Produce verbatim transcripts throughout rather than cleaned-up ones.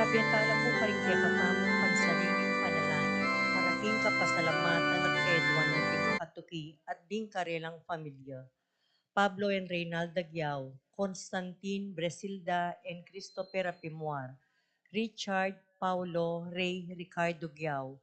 Kapitan tala pu karing kekatamung pansariling panalangin para king kapasalamatan at kayaduanan ding makatuki at ding karelang familia. Pablo and Reynalda Giao, Constantine, Bresilda and Christopher Apimuar, Richard, Paulo, Rey, Ricardo Giao,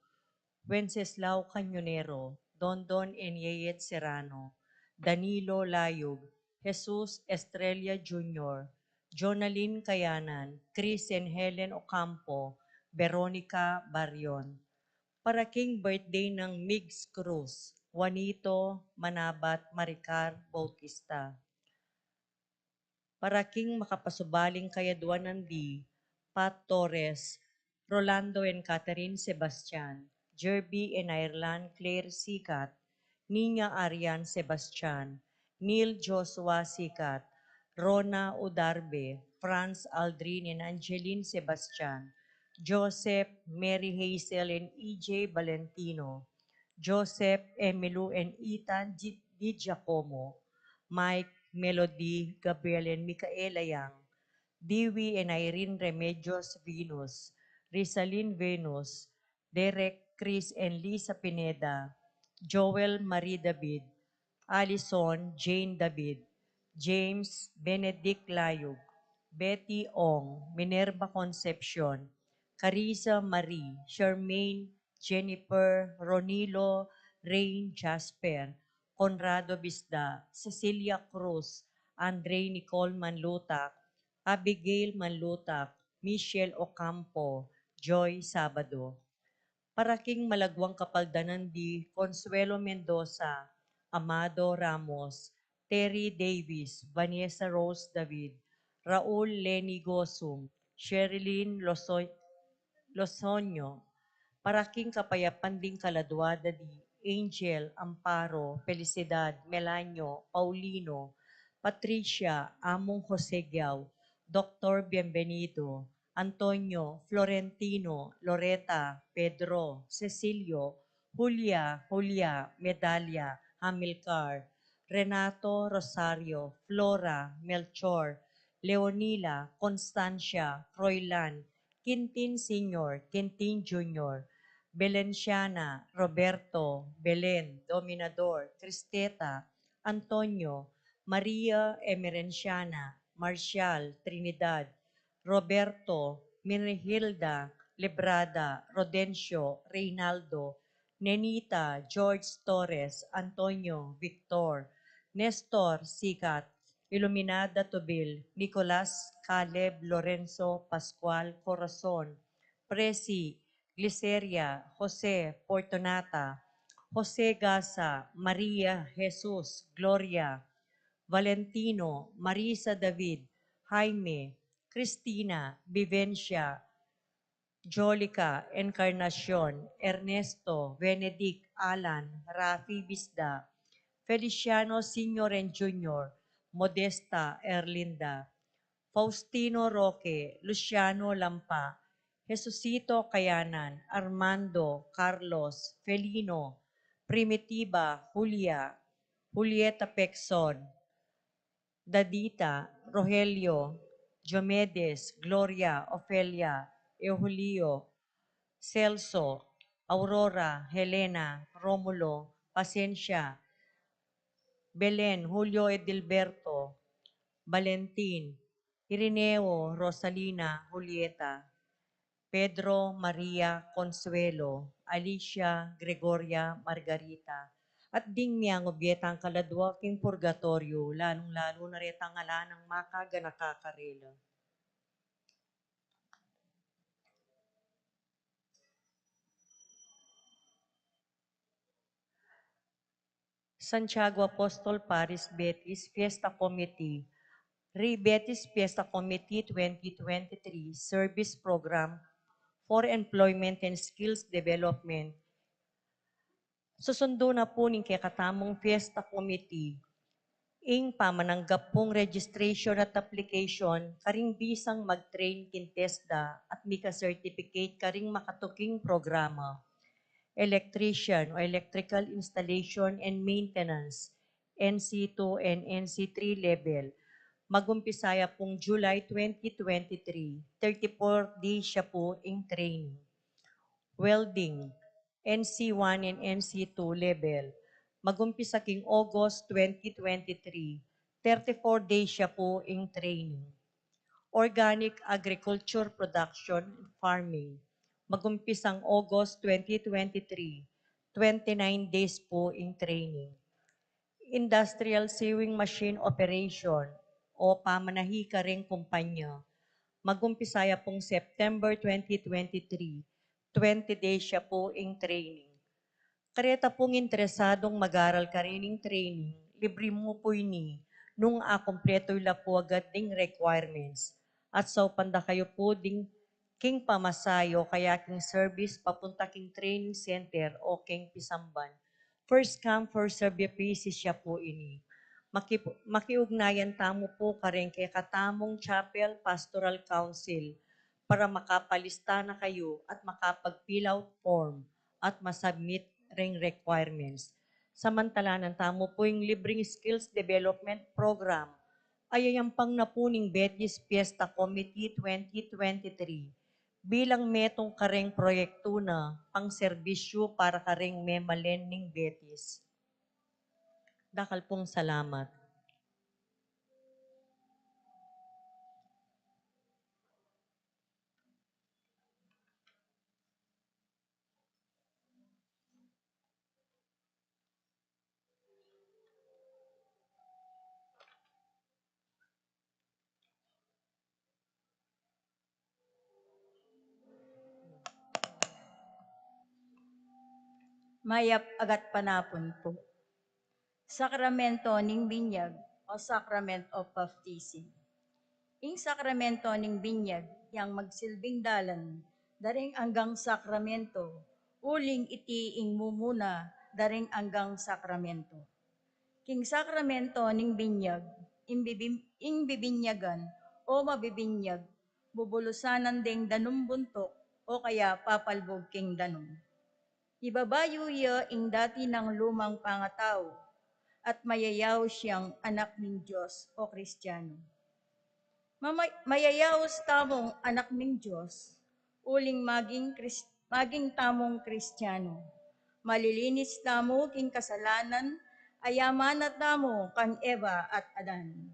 Wenceslao Cañonero, Dondon and Yeyet Serrano, Danilo Layug, Jesus Estrella Junior, Jonalyn Kayanan, Chris and Helen Ocampo, Veronica Barrion. Para king birthday nang Migs Cruz, Juanito, Manabat, Maricar, Bautista. Para king makapasubaling kayaduanan di Pat Torres, Rolando and Catherine Sebastian, Jerby and Ireland Claire Sikat, Nina Arian Sebastian, Neil Joshua Sikat, Rona Udarbe, Franz Aldrin and Angeline Sebastian, Joseph, Mary Hazel and E J Valentino, Joseph, Emilu and Ethan Di Di Giacomo, Mike, Melody, Gabriel and Micaela Yang, Dewey and Irene Remedios Venus, Rizalin Venus, Derek, Chris and Lisa Pineda, Joel Marie David, Alison Jane David, James Benedict Layug, Betty Ong, Minerva Concepcion, Carissa Marie, Charmaine, Jennifer, Ronilo, Rain, Jasper, Conrado Bisda, Cecilia Cruz, Andre Nicole Manlutak, Abigail Manlutak, Michelle Ocampo, Joy Sabado. Para king malagwang kapaldanan di Consuelo Mendoza, Amado Ramos, Terry Davis, Vanessa Rose David, Raul Lenny Gosum, Sherilyn Loso-, Lozonio, para king kapayapan ding kaladua da di Angel, Amparo, Felicidad, Melanio, Paulino, Patricia, Among Jose Giao, Doktor Bienvenido, Antonio, Florentino, Loreta, Pedro, Cecilio, Julia, Julia, Medalia, Hamilcar, Renato, Rosario, Flora, Melchor, Leonila, Constancia, Froilan, Quintin Senior, Quintin Junior, Belenciana, Roberto, Belen, Dominador, Cristeta, Antonio, Maria, Emerenciana, Marcial, Trinidad, Roberto, Minihilda, Lebrada, Rodencio, Reynaldo, Nenita, George Torres, Antonio, Victor, Nestor, Sikat, Iluminada Tubil, Nicolas, Caleb, Lorenzo, Pascual, Corazon, Presi, Gliceria, Jose, Fortunata, Jose Gasa, Maria, Jesus, Gloria, Valentino, Marisa David, Jaime, Cristina, Vivencia, Jolica, Encarnacion, Ernesto, Benedict, Alan, Rafi Bisda, Feliciano Senior and Junior, Modesta, Erlinda, Faustino Roque, Luciano Lampa, Jesusito Kayanan, Armando, Carlos, Felino, Primitiva, Julia, Julieta Pexon, Dadita, Rogelio, Diomedes, Gloria, Ofelia, Eujulio, Celso, Aurora, Helena, Romulo, Pasencia, Belen, Julio Edilberto, Valentin, Irineo, Rosalina, Julieta, Pedro, Maria, Consuelo, Alicia, Gregoria, Margarita, at ding miangubie tang kaladua king purgatoryo, lalung-lalu na retang ala nang makaganaka karela. Santiago Apostol Parish Betis Fiesta Committee. Re Betis Fiesta Committee twenty twenty-three Service Program for Employment and Skills Development. Susundu na pu ning kekatamung Fiesta Committee ing pamananggap pung registration at application karing bisang mag-train king TESDA at mika-certificate karing makatuking programa. Electrician o electrical installation and maintenance, N C two and N C three level, Magumpisa ya pung July twenty twenty-three, thirty-four days ya pu ing training. Welding, N C one and N C two level. Magumpisa king August twenty twenty-three, thirty-four days ya pu ing training. Organic Agriculture Production and Farming. Magumpisang August twenty twenty-three, twenty-nine days pu ing training. Industrial Sewing Machine Operation o pamanahi kareng kumpanya. Magumpisa ya pung September twenty twenty-three, twenty days ya pu ing training. Kareta pung interesadung mag-aral karening training, libre mu pu ini nung akumpletu la pu agad ding requirements. At saupan da kayu pu ding king pamasahe o kaya king service papunta king training center o king pisamban. First come, first serve basis ya pu ini. Maki-, makiugnayan tamu pu kareng kekatamung Chapel Pastoral Council para makapalista na kayu at makapag-fill out form at masubmit reng requirements. Samantalanan tamu pu ing libreng skills development program a yayampang na pu ning Betis Fiesta Committee twenty twenty-three bilang metung kareng proyektu na pangserbisyu para kareng memalen ning Betis. Dakal pung salamat. Mayap a gatpanapun pu. Sakramento ning Binyag o Sacrament of Baptism. Ing sakramento ning binyag yang magsilbing dalan da ring anggang sakramento, uling iti ing mumuna da ring anggang sakramento. King sakramento ning binyag, ing bibim-, ing bibinyagan o mabibinyag, bubulusanan deng danum buntuk o kaya papalbug king danum. Ibabayu ya ing dati nang lumang pangatau at mayayaus yang anak ning Dios o Kristiano. Mama-, mayayaus tamung anak ning Dios, uling maging Kris-, maging tamung Kristiano. Malilinis tamu king kasalanan, a yaman na tamu kang Eva at Adan.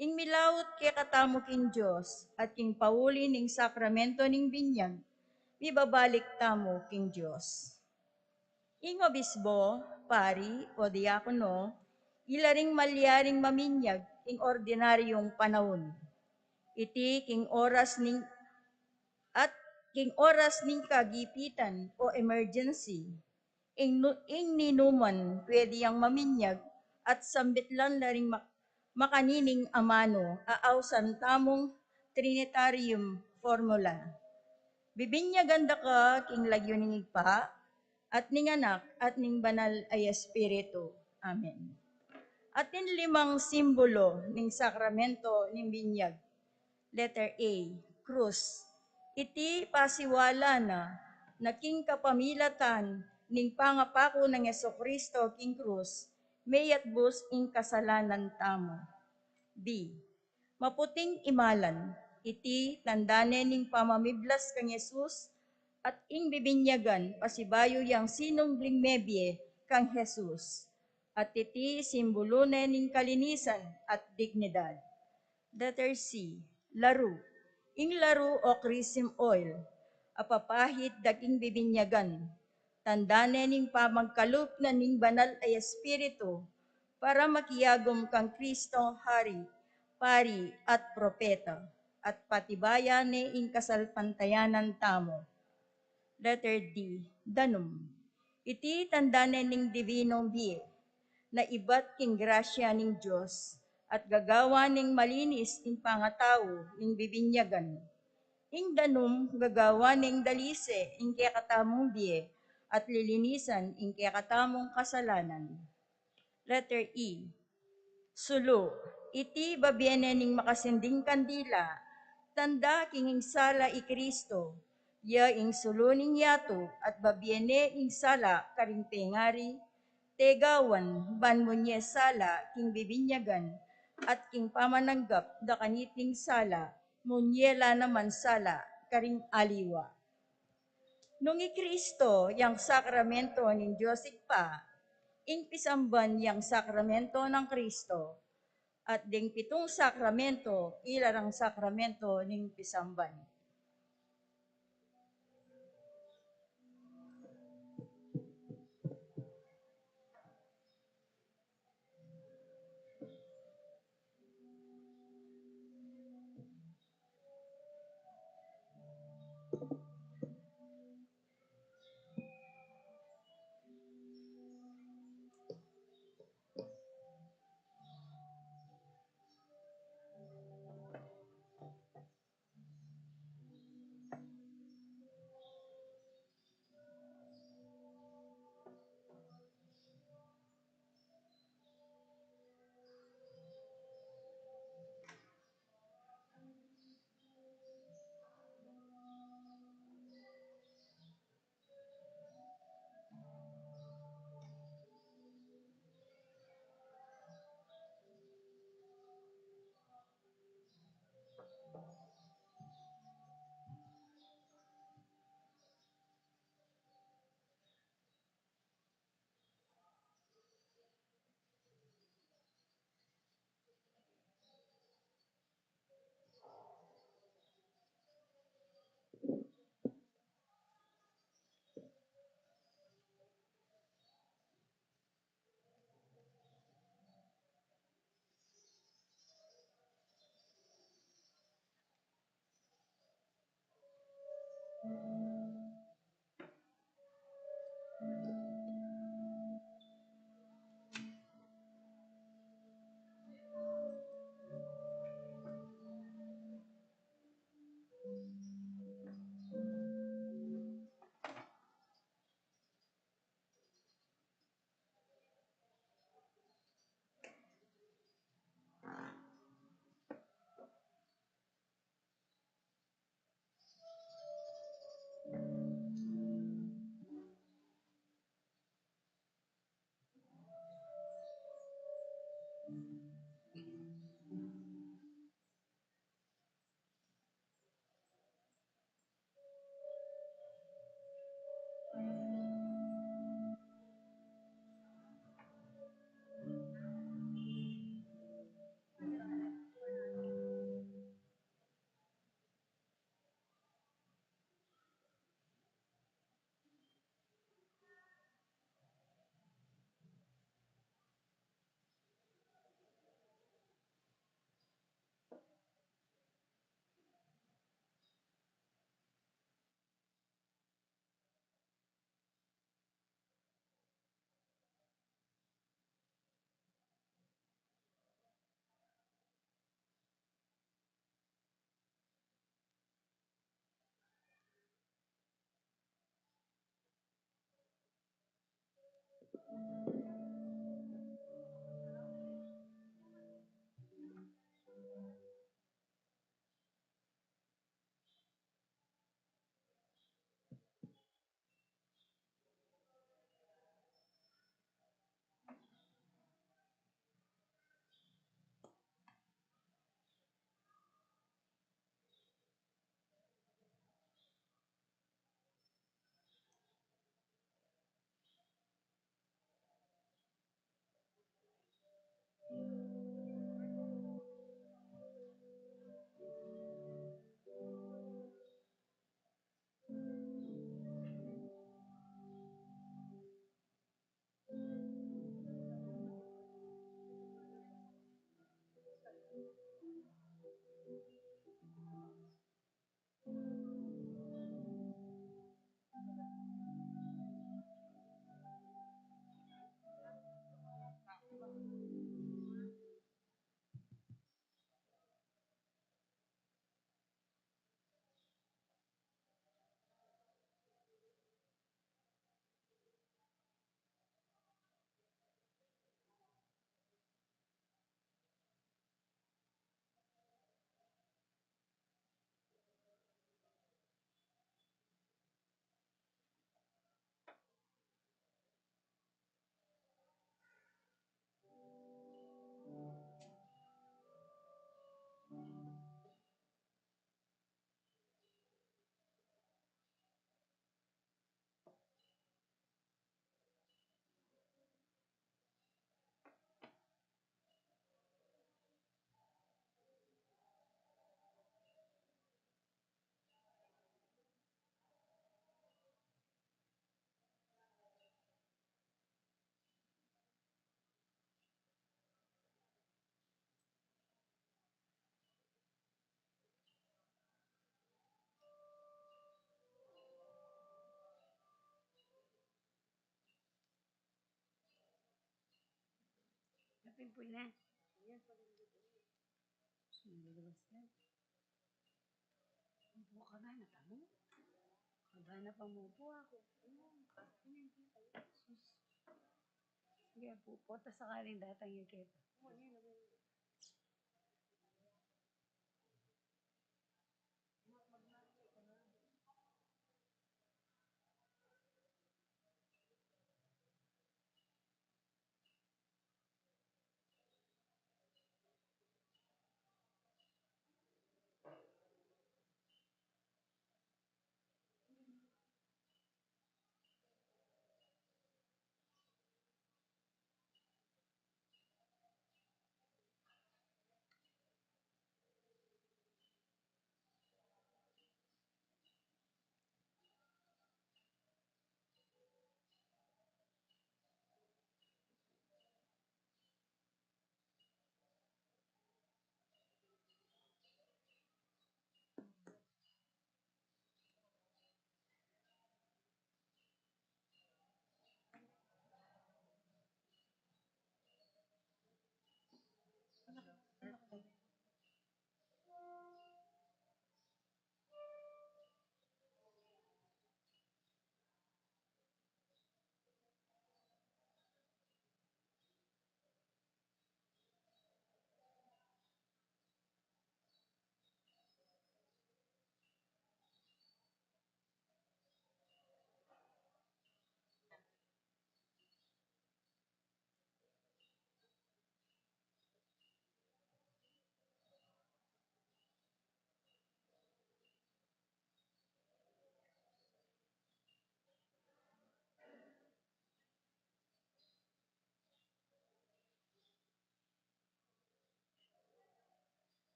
Ing milaut kekatamu king Dios at king pauli ning sakramento ning binyag, mibabalik tamu king Dios. Ing obispo, pari, o diakono, ila ring malyaring maminyag king ordinaryung panaun. Iti king oras ning, at king oras ning kagipitan o emergency, ing nu-, ing ninuman pwede yang maminyag at sambit lang da ring mak-, makanining amanu a ausan tamung Trinitarium formula. Bibinyagan da ka king lagyu ning Ibpa, at ning Anak, at ning Banal a Espiritu. Amen. Atin limang simbolo ning sakramento ning binyag. Letter A, krus. Iti pasiwala na, na king kapamilatan ning pangapaku nang Jesucristo king krus, meyatbus ing kasalanan tamu. B, maputing imalan. Iti tanda ne ning pamamiblas kang Jesus, at ing bibinyagan pasibayu yang sinubling mebie kang Jesus. At iti simbolo ne ning kalinisan at dignidad. Letter C, laru. Ing laru o chrism oil, a papahid da king bibinyagan. Tanda ne ning pamagkalup na ning Banal a Espiritu para makiagum kang Kristong Hari, Pari, at Propeta, at patibayan ne ing kasalpantayanan tamu. Letter D, danum. Iti tanda ne ning dibinong bie, na ibat king grasya ning Dios, at gagawa neng malinis ing pangatau ning bibinyagan. Ing danum gagawa neng dalise ing kekatamung bie, at lilinisan ing kekatamung kasalanan. Letter E, sulu. Iti babie ne ning makasinding kandila, tanda king ing sala i Kristo, ya ing sulu ning yatu, at babie ne ing sala karing pengari, tegawan, ban munye sala king bibinyagan, at king pamananggap da kaniting sala, munyela naman sala karing aliwa. Nung i Kristo yang sakramento ning Dios Ibpa, ing pisamban yang sakramento nang Kristo, at ding pitung sakramento, ila rang sakramento ning pisamban. Pwede na. Nalilabas na. Upo ka na, natamu. Kaba na pa mo po ako. Sus. Sige po, pota sakaling datang yung keto.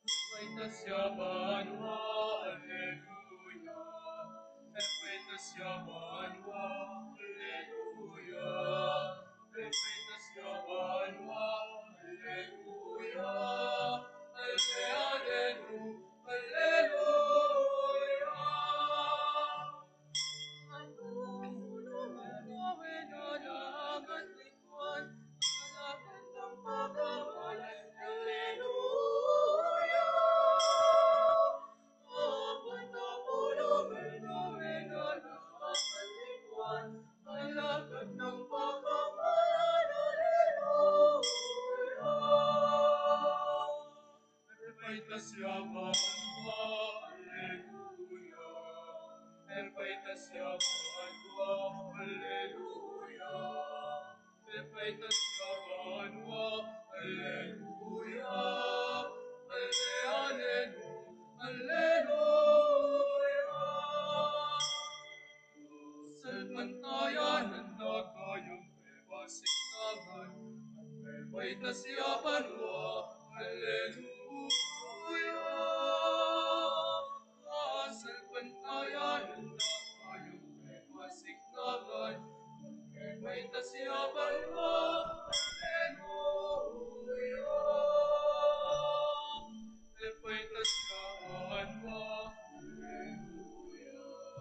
Perfecta sia banua, alleluia. Perfecta sia banua, alleluia. Perfecta sia banua, alleluia. Alle, allelu, alleluia. Perfecta sia banua, alleluia. Perfecta sia banua, alleluia. Perfecta sia banua, alleluia. Alle, allelu, alleluia. Salpantayanan da kayang mebasik na ngan, perfecta sia banua, alleluia. Salpantayanan da kayang mebasik na ngan, perfecta sia banua, alleluia. Perfecta sia banua, alleluia.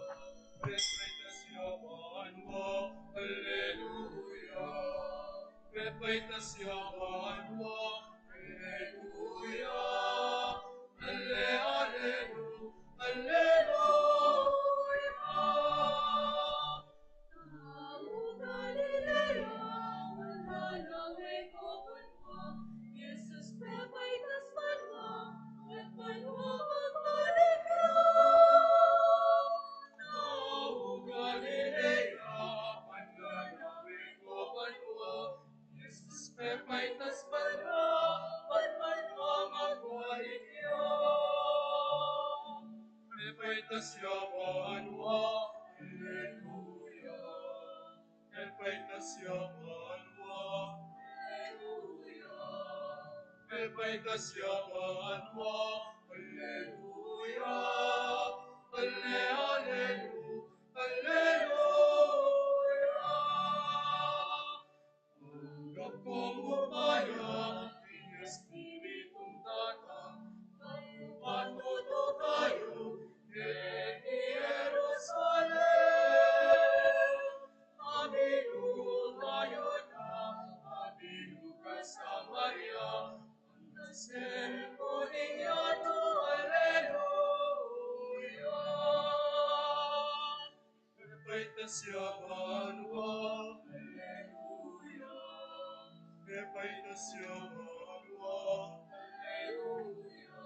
Aleluya. Aleluya. Aleluya. Aleluya. Aleluya. Ang gapong upaya ning Espiritung Tata, ang patuto kayu ngeni Jerusalem, abilu Judea, abilu Samaria, ang nasempur ning yatu. Aleluya. Pepaitas ya banua. Aleluya. Pepaitas ya banua. Aleluya.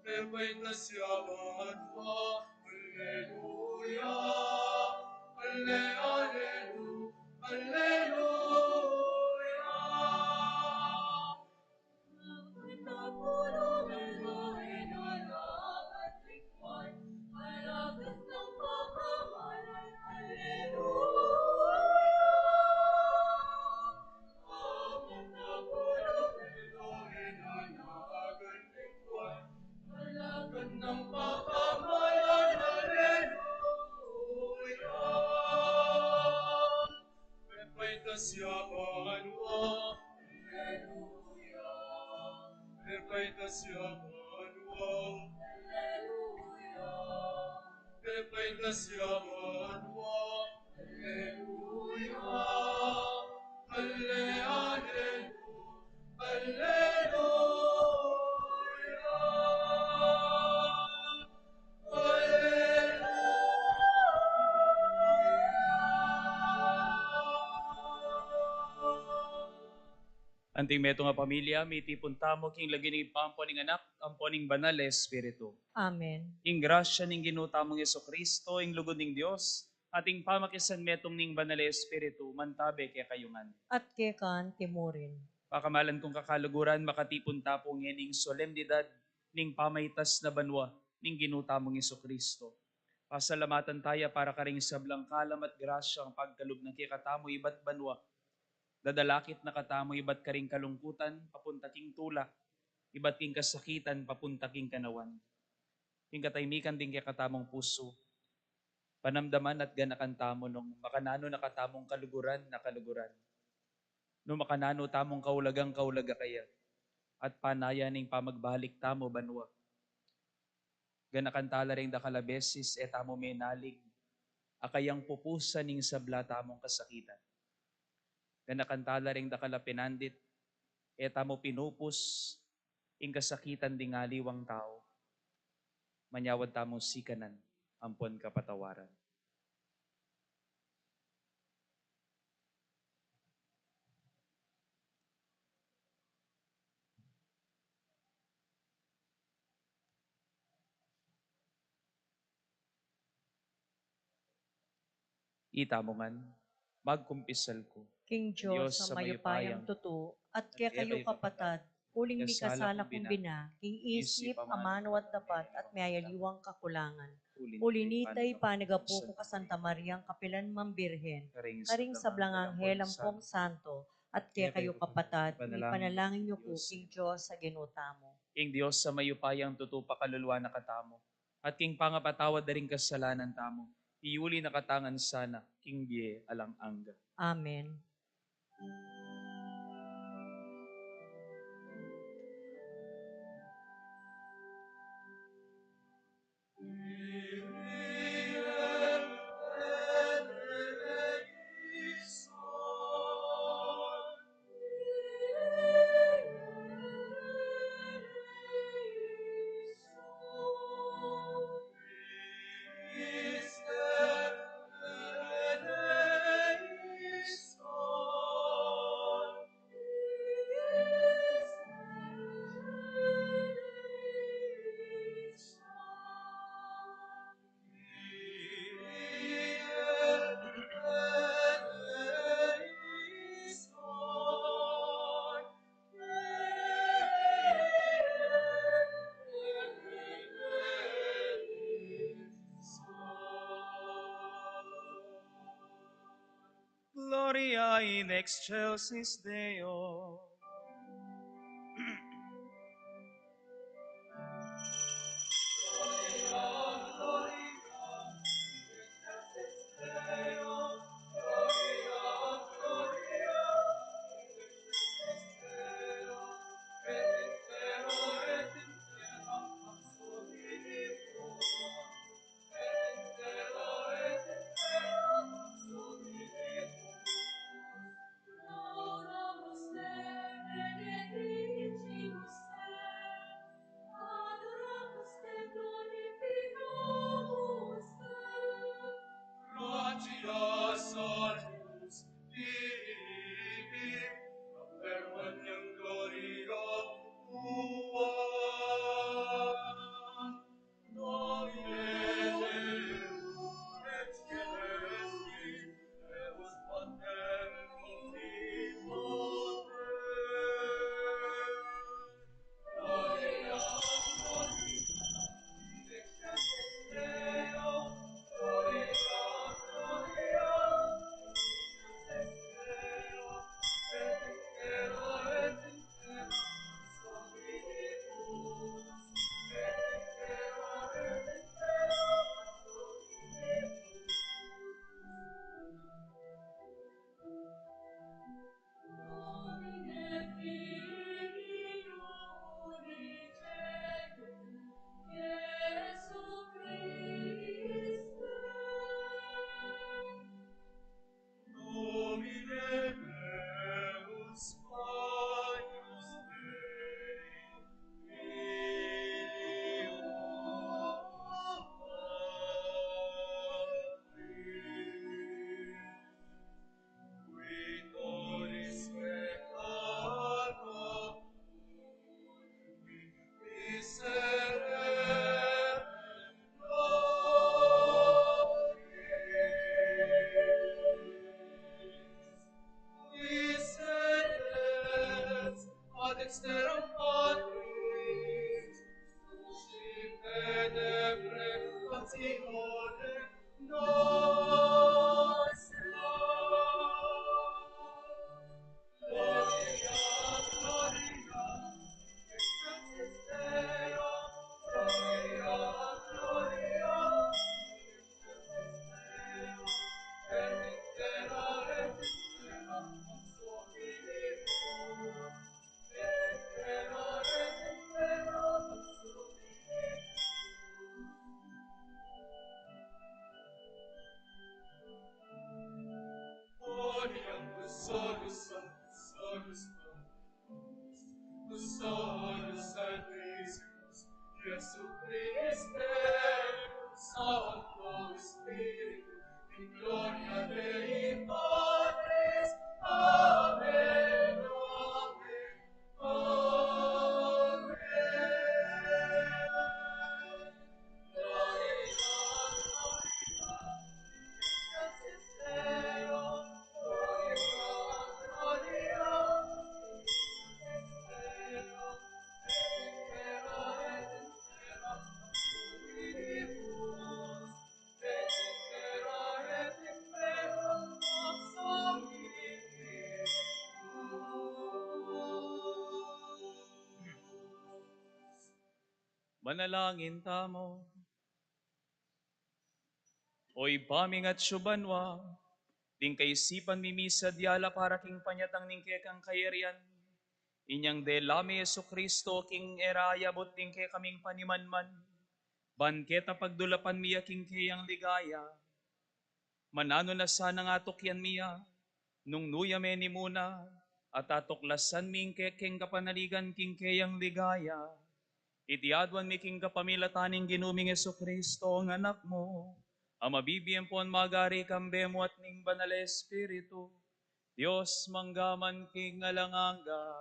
Pepaitas ya banua. Aleluya. Ale, alelu, aleluya. Pepaitas ya banua. Aleluya. Pepaitas ya banua. Aleluya. Pepaitas ya banua. Aleluya. Ale, alelu, aleluya. Anting metung a pamilya, mitipun tamu king lagyu ning Ibpa, ampo ning Anak, ampo ning Banal a Espiritu. Amen. Ing grasya ning Ginu tamung Jesucristo, ing lugud ning Dios, at ing pamakisanmetung ning Banal a Espiritu, mantabe kekayu ngan. At keka naman murin. Pakamalan kung kakaluguran, makatipun ta pu ngening solemnidad ning pamaitas na banua ning Ginu tamung Jesucristo. Pasalamatan taya para karing sablang kalam at grasyang pagkalub na kekatamu ibat banua. Dadalakit na katamu ibat karing kalungkutan papunta king tula, ibat king kasakitan papunta king kanawan. King katahimikan ding kekatamung pusu, panamdaman at ganakan tamu nung makananu na katamung kaluguran na kaluguran, nung makananu tamung kaulagang kaulaga kaya, at panaya ning pamagbalik tamu banua. Ganakan tala ring dakal a beses e tamu menalig a kayang pupusan ing sabla tamung kasakitan. Ganakan tala ring dakal a penandit e tamu pinupus ing kasakitan ding aliwang tau. Manyawad tamung sikanan ampon kapatawaran. Itamu ngan, magkumpisal ku. King Dios a mayupayang tutu, at kekayu kapatad, uling mikasala kung bina, king isip, amanu at dapat, at miyayaliwang kakulangan. Uli nita, ipanagapu ku kang Santa Mariang kapilan man Birhen, karing sablang anghel ampong santo, at kekayu kapatad, ipanalangin yu ku king Dios a Ginu tamu. King Dios a mayupayang tutu, pakaluluan na katamu, at king pangapatawad da ring kasalanan tamu, iyuli na katamu ngan sana king bie alang angga. Amen. in excelsis Deo. Gratias Salus Dei, per magnam gloria tua. Domine Deus, et celesti, et pater, Domine Deus, Agnus Dei, Filius Patris, qui tollis peccata miserere nobis. Qui sedes ad exterum patris, succi fide precautionem nostra. Quoniam tu solus, solus, tu solus, Iesu Christe, Sancto Spiritu, in gloria Dei Patris. Amen, amen. Manalangin tamu. O Ibpa ming atsu banua, ding kaisipan mi misadya la para king panyatang ning kekang kayarian, inyang dela mi Jesucristo king e ra ayabut ding kekaming panimanman, ban keta pagdulapan mi ya king keyang ligaya. Mananu na sanang atukian mi ya, nung nu ya menimuna, at atuklasan mi ing kekeng kapanaligan king keyang ligaya. Iti aduan mi king kapamilatan ning Ginu ming Jesucristo, a Anak mu, a mabibie ampon magari kambe mu at ning Banal a Espiritu, Dios mangga man king alang angga.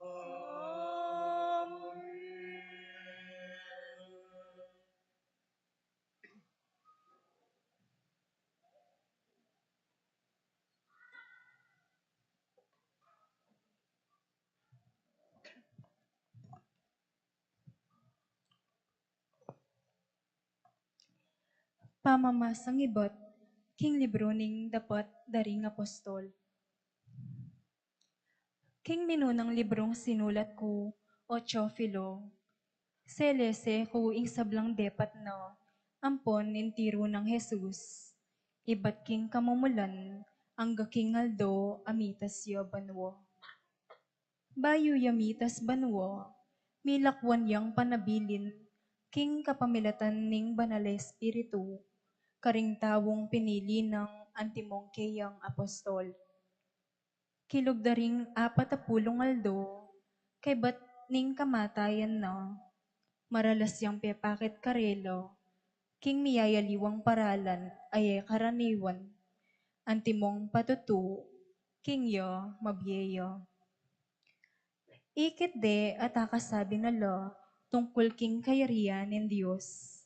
Amen. Pamamasang ibat. King libru ning dapat da ring apostol. King minunang librung sinulat ku, o Teofilo, selese ku ing sablang depat na ampon ning tiru nang Jesus, ibat king kamumulan angga king aldo a mitas ya banua. Bayu ya mitas banua, milakwan yang panabilin king kapamilatan ning Banal a Espiritu karing taung pinili nang antimong keyang apostol. Kilub da ring apat a pulung aldo, kaybat ning kamatayan na, maralas yang pepakit karela king miyayaliwang paralan a e karaniwan, antimong patutu king ya mabie ya. Ikit de at akasabi na la tungkul king kayarian ning Dios.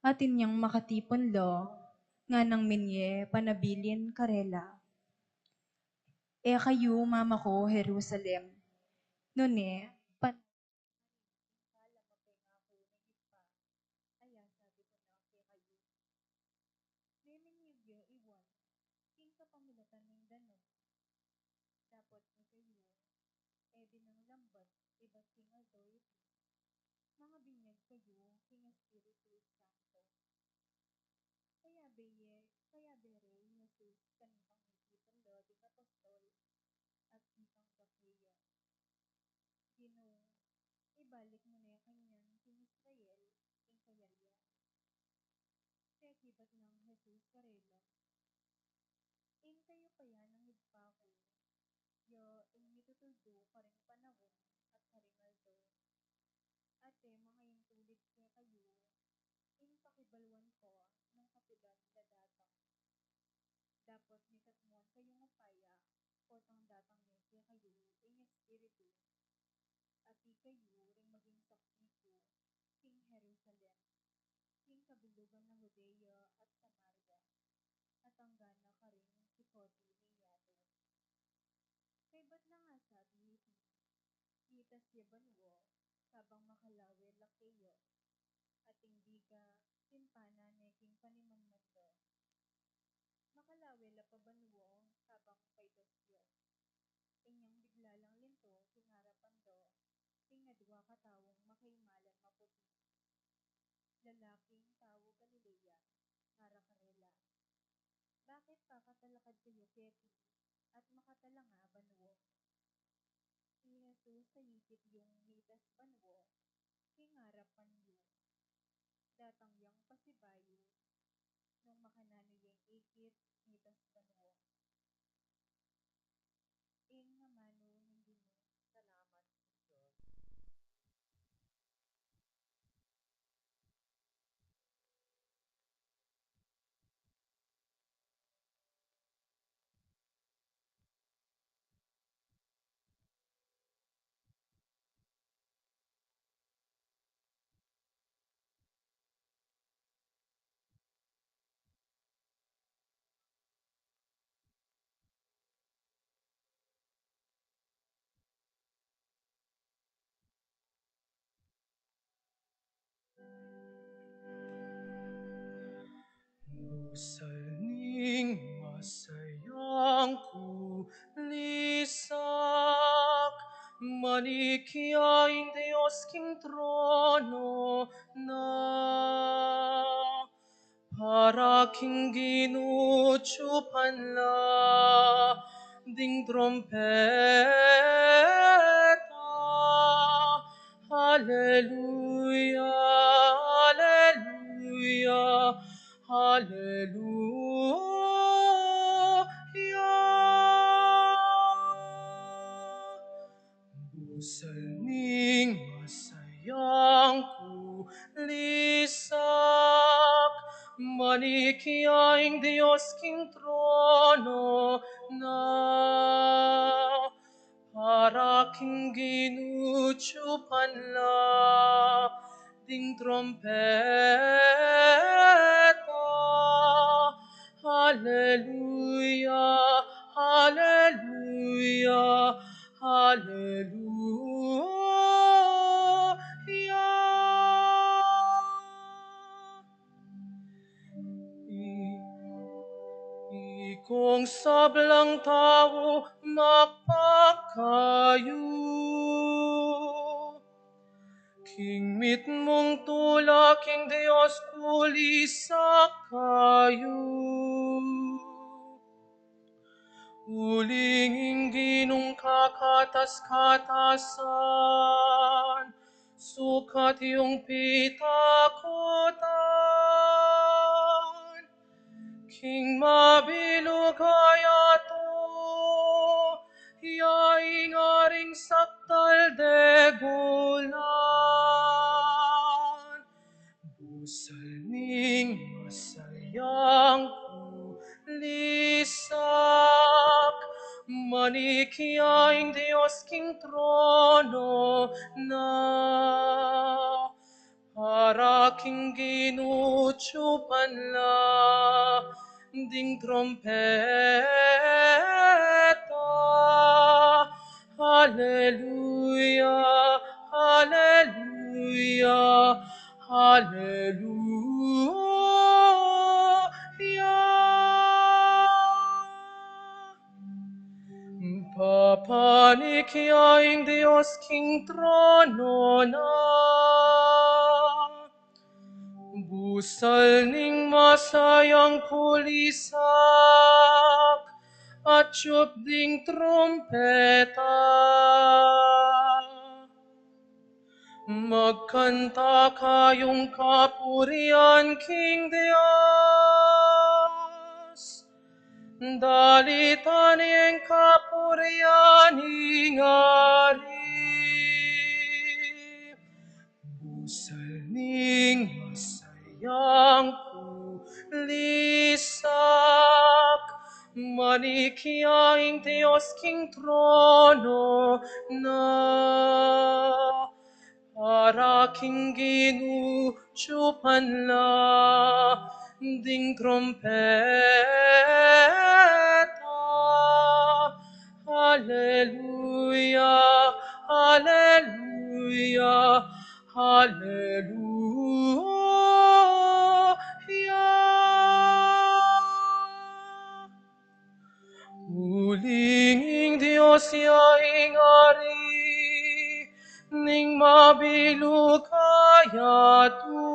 Atin yang makatipun la, nganang minye panabilin karela. E kayu mamako Jerusalem, nune pan- Aya sabi ku na kekayu, meminyug ya i Juan king kapamilatan ning danum. Dapot ikayu, e binang lambat ibat king aldo iti, mangabinyag kayu king Espiritu Santo. Kayabe ye, kayabe re i Jesus karing mitipun la ding apostol, at mitanggap ya, Ginu, ibalik mu ne kanyan king Israel ing kayarian. Pekibat nang Jesus karela, ing kayupayan ning Ibpa ku, ya ing mitutuldu karing panaun at karing aldo. At e mangaintulid kekayu ing pakibaluan pa nung kapilan la datang. Dapot mikatmuan kayung upaya, potang datang ne kekayu ing Espiritu, at ikayu ring maging saksi ku king Jerusalem, king kabilugan na Judea at Samaria, at angga na karing kikote ning yatu. Kaybat nang asabi iti, mitas ya banua kabang makalawe la keya, at ing biga, timpana ne king panimanman da. Makalawe la pa banua kabang paitas ya. Inyang bigla lang linto king arapan da ing adwa kataung makaimalan maputi. Lalaking tau Galilea, ngara karela, bakit pakatalakad kayu keti at makatalanga banua? I Jesus a ikit yung mitas banua king arapan yu. Datang yang pasibayu nung makananu yang ikit mitas banua. Ing amanu ning Ginu. Salamat king Dios. Busal ning masayang kulisak, manikya ing Dios king trono na. Para king Ginu tsupan la ding trumpeta. Aleluya, aleluya, aleluya. Busal ning masayang kulisak, manikya ing Dios king trono na. Para king Ginu tsupan la ding trumpeta. Aleluya, aleluya, aleluya. Kung sablang tau makpakayu, king mitmung tula king Dios pulisan kayu. Uling ing Ginung kakatas-katasan, sukat yung pitakutan. King mabilug a yatu, ya ing aring saktal de gulan. Busal ning masayang kulisak, manikya ing Dios king trono na. Para king Ginu tsupan la ding trumpeta. Aleluya, aleluya, aleluya. Papanikya ing Dios king trono na. Busal ning masayang kulisak, atyup ding trumpeta. Magkanta kayung kapurian king Dios. Dalitan ing kapurian ning Ari. Busal ning masayang kulisak, manikya ing Dios king trono na. Para king Ginu tsupan la ding trumpeta. Aleluya, aleluya, aleluya. Uling ing Dios ya ing Ari ning mabilug a yatu.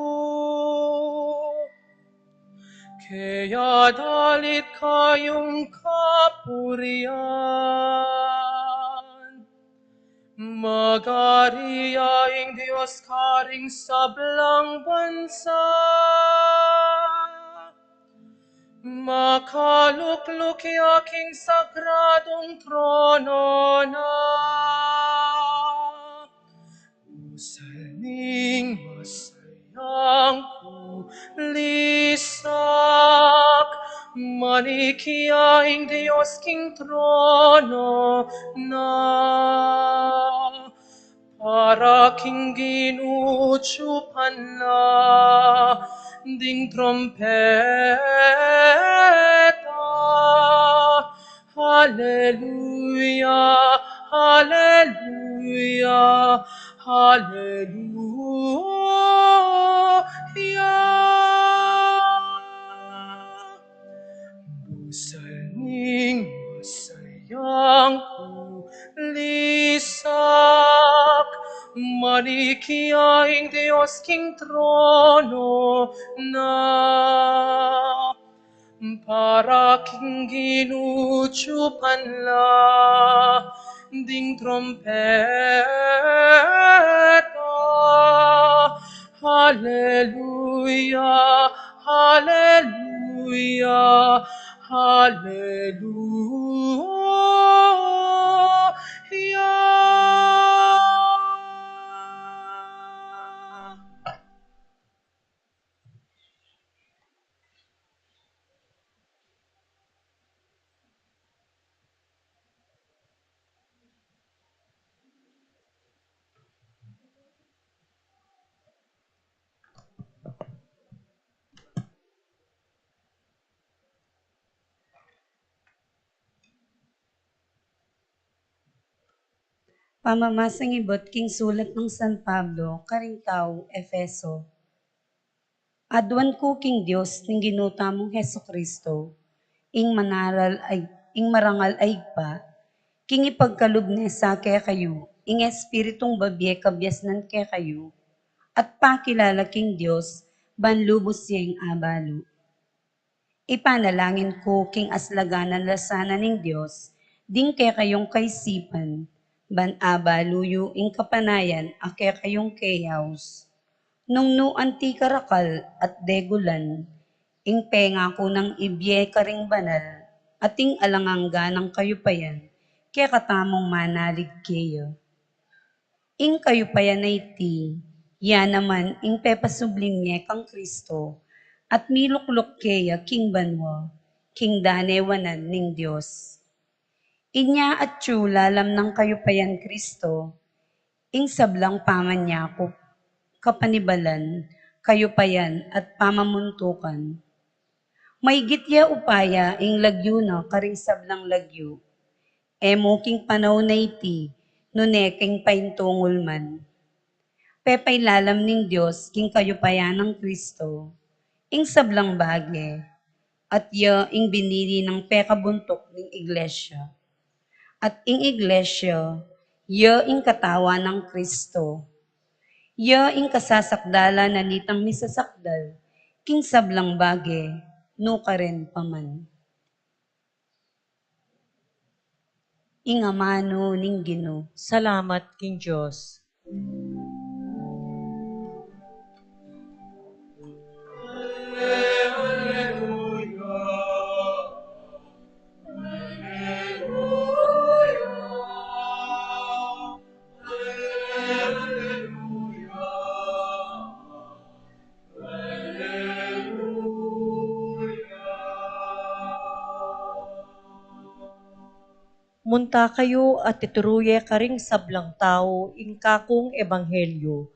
Kaya dalit kayung kapurian. Mag-ari ya ing Dios karing sablang bansa. Makalukluk ya king sagradung trono na. Busal ning masayang kulisak, manikya ing Dios king trono na. Para king Ginu tsupan la ding trumpeta. Aleluya, aleluya, aleluya. Busal ning masayang kulisak, manikya ing Dios king trono na. Para king Ginu tsupan la ding trumpeta. Aleluya, aleluya, aleluya. Pamamasan ibat king sulat nang San Pablo karing taga Efeso. Aduan ku king Dios ning Ginu tamung Jesucristo, ing manaral ay, ing marangal a Ibpa, king ipagkalub ne sa kekayu ing Espiritung babie kabiasnan kekayu, at pakilala king Dios ban lubus yeng abalu. Ipanalangin ku king aslaganan la sana ning Dios ding kekayung kaisipan, ban abalu yu ing kapanayan a kekayung keyaus. Nung nu anti karakal at degulan, ing pengaku nang ibie karing banal, at ing alang angga nang kayupayan, kekatamung manalig keya. Ing kayupayan a iti, ya naman ing pepasubling ne kang Kristo, at milukluk keya king banua, king dane wanan ning Dios. Inya atyu lalam nang kayupayan Kristo, ing sablang pamanyakup, kapanibalan, kayupayan, at pamamuntukan. Maigit ya upaya ing lagyu na karing sablang lagyu, e mu king panaun a iti, nune king paintungul man. Pepailalam ning Dios king kayupayan nang Kristo ing sablang bage, at ya ing binili nang pekabuntuk ning Iglesia. At ing Iglesia, ya ing katawan nang Kristo. Ya ing kasasakdalan na nitang misasakdal king sablang bage, nukarin pa man. Ing amanu ning Ginu. Salamat king Dios. Munta kayu at ituru ye karing sablang tau ing kakung ebanghelyu,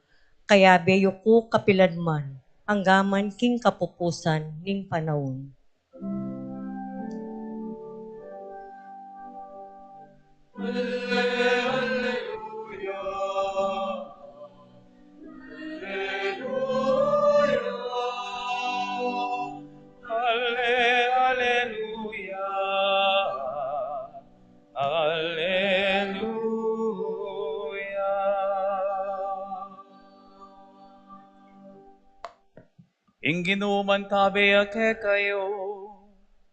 kayabe yu ku kapilan man, angga man king kapupusan ning panaun. Alleluia. Alleluia. Alle-, alleluia. Alleluia. Ing Ginu mantabe ya kekayu.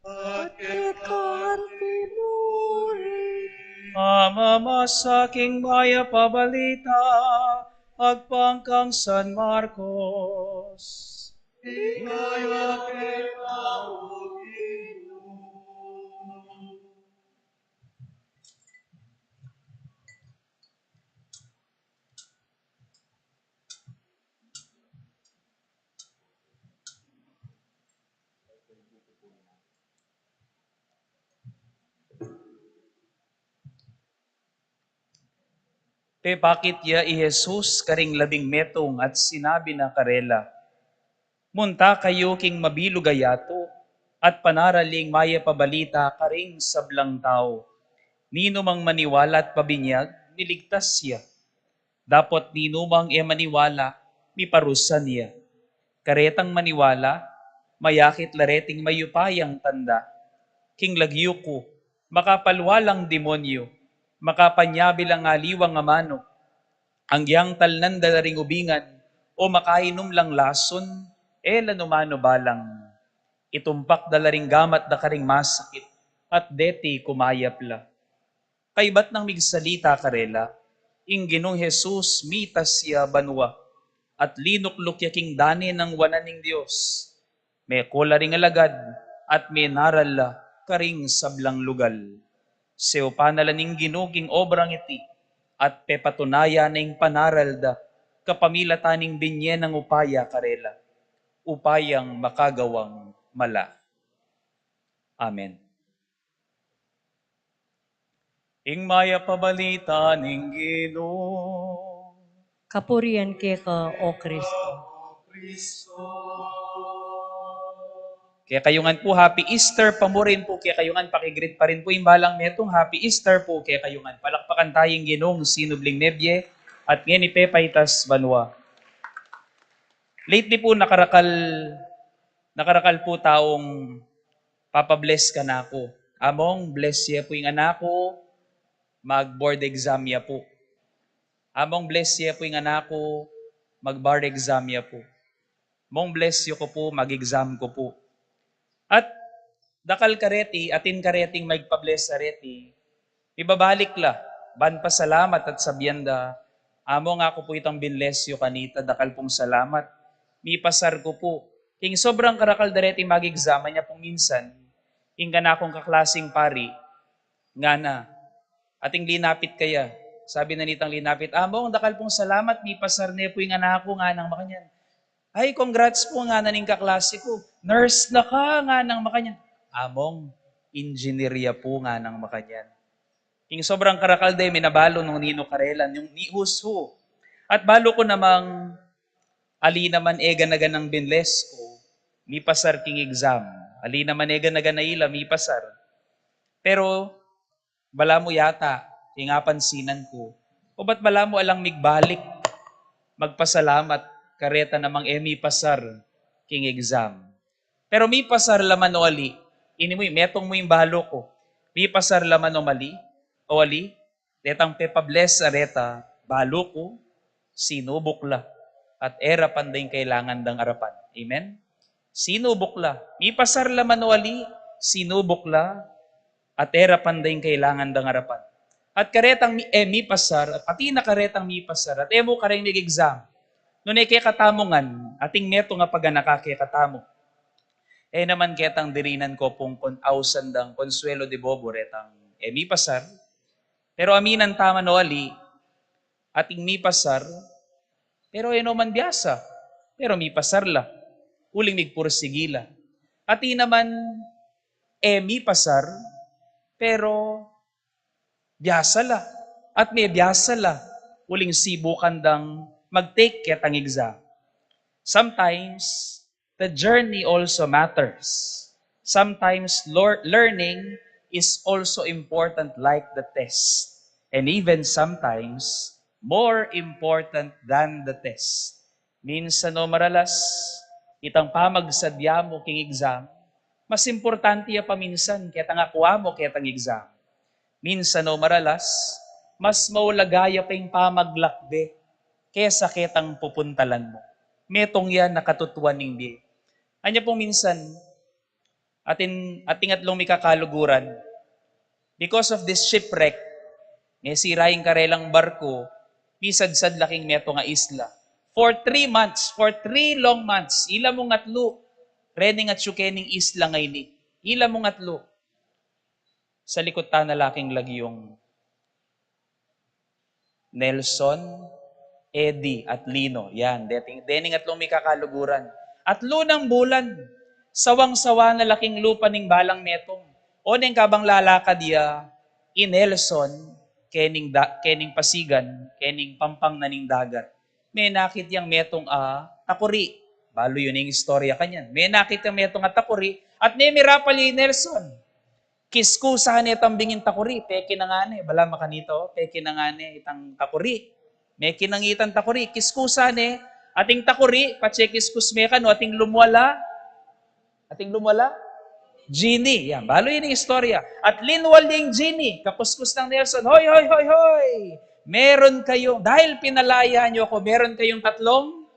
At keka mu rin. Pamamasa king mayap a balita agpang kang San Marcos. Ligaya keka, O Ginu. Pepakit ya i Jesus karing labing metung at sinabi na karela, "Munta kayu king mabilug a yatu, at panaral ing mayap a balita karing sablang tau. Ninumang maniwala at pabinyag, miligtas ya. Dapot ninumang e maniwala, miparusa ya. Karetang maniwala, mayakit la reting mayupayang tanda. King lagyu ku, makapalwalang demonyu, makapanyabi lang aliwang amanu. Anggiyang talnan da la ring ubingan, o makainum lang lasun, e la nu manu balang. Itumpak da la ring gamat da karing masakit, at deti kumayap la." Kaybat nang migsalita karela, ing Ginung Jesus mitas ya banua, at linukluk ya king dane nang wanan ning Dios. Meko la ring alagad, at menaral la karing sablang lugal. Seupan na la ning Ginu king obrang iti, at pepatunayan na ing panaral da, kapamilatan ning binye nang upaya karela, upayang makagawang mala. Amen. Ing mayap a balita ning Ginu. Kapurian keka, O Kristo. Kekayu ngan pu, Happy Easter pa mu rin pu kekayu ngan, pakigreet pa rin pu ing balang metung, Happy Easter pu kekayu ngan. Palakpakan taya ing Ginung sinubling mebie, at ngeni pepaitas banua. Lately pu, nakarakal, nakarakal pu taung papabless kanaku. Among, bless ye pu ing anak ku, mag-board exam ya pu. Among, bless ye pu ing anak ku, mag-bar exam ya pu. Mong, bless yu ku pu, mag-exam ku pu. At dakal kareti, atin kareting magpabless areti, mibabalik la, ban pasalamat at sabian da, Among, aku pu itang binless yu kanita, dakal pung salamat. Mipasar ku pu. King sobrang karakal dareti mag-exam, anya pung minsan, ing kanakung kaklasing pari, ngana, ating linapit kaya. Sabi na nitang linapit, Among, dakal pung salamat, mipasar ne pu ing anak ku, nganang makanyan. Ay, congrats pu, ngana ning kaklase ku. Nurse la ka, nganang makanyan. Among, engineer ya pu, nganang makanyan. King sobrang karakal de, minabalu nung ninu karela, nung ni who's who. At balu ku namang ali naman e gana-ganang binless ku, mipasar king exam. Ali naman e gana-gana ila, mipasar. Pero balamu yata, ing apansinan ku, obat balamu alang migbalik magpasalamat kareta namang e mipasar king exam. Pero mipasar la man o ali, ini mu, metung mu ing balu ku. Mipasar la man o mali, o ali, detang pepabless areta, balu ku, sinubuk la, at e ra pan da ing kailangan dang arapan. Amen? Sinubuk la. Mipasar la man o ali, sinubuk la, at e ra pan da ing kailangan dang arapan. At karetang mi-, e mipasar, at pati na karetang mipasar, at e mu kareng mig-exam. Nune kekatamu ngan, ating metung a paganaka kekatamu. E naman ketang dirinan ku pung kon-, ausan dang konsuelo de bobo retang e mipasar. Pero aminan ta man o ali, ating mipasar, pero e no man biasa, pero mipasar la, uling migpursigi la. Atin naman e mipasar, pero biasa la, at mebiasa la, uling sibukan dang mag-take ketang exam. Sometimes, the journey also matters. Sometimes, lear-, learning is also important like the test. And even sometimes, more important than the test. Minsan o maralas, itang pamagsadya mu king exam, mas importante ya pa minsan ketang akua mu ketang exam. Minsan o maralas, mas maulaga ya pa ing pamaglakbe kesa ketang pupuntalan mu. Metung yan a katutuan ning bie. Anya pung minsan, atin, ating atlung mikakaluguran, because of this shipwreck, mesira ing karelang barku, misadsad la king metung a isla. For three months, for three long months, ila mung atlu, rening atyu kening isla ngeni. Ila mung atlu. Salikut ta na la king lagyung Nelson, Eddie, at Lino. Yan, deting, dening atlung mikakaluguran. Atlu nang bulan, sawang-sawa na la king lupa ning balang metung. O neng kabang lalakad ya i Nelson, kening da-, kening pasigan, kening pampang na ning dagat, menakit yang metung a takuri. Balu yu ning istorya kanyan. Menakit yang metung a takuri, at memirapal ya i Nelson. Kiskusa ne tambing ing takuri, peke na ngane, bala makanita, peke na ngane itang takuri. Mekinang itang takuri, kiskusa ne, ating takuri, patse kiskus me kanu, ating lumwal a, ating lumwal a genie. Yan, balu yu ning istorya. At linwal ya ing genie, kakuskus nang Nelson, "Hoy, hoy, hoy, hoy! Meron kayong, dahil pinalaya niyo ako, meron kayong tatlong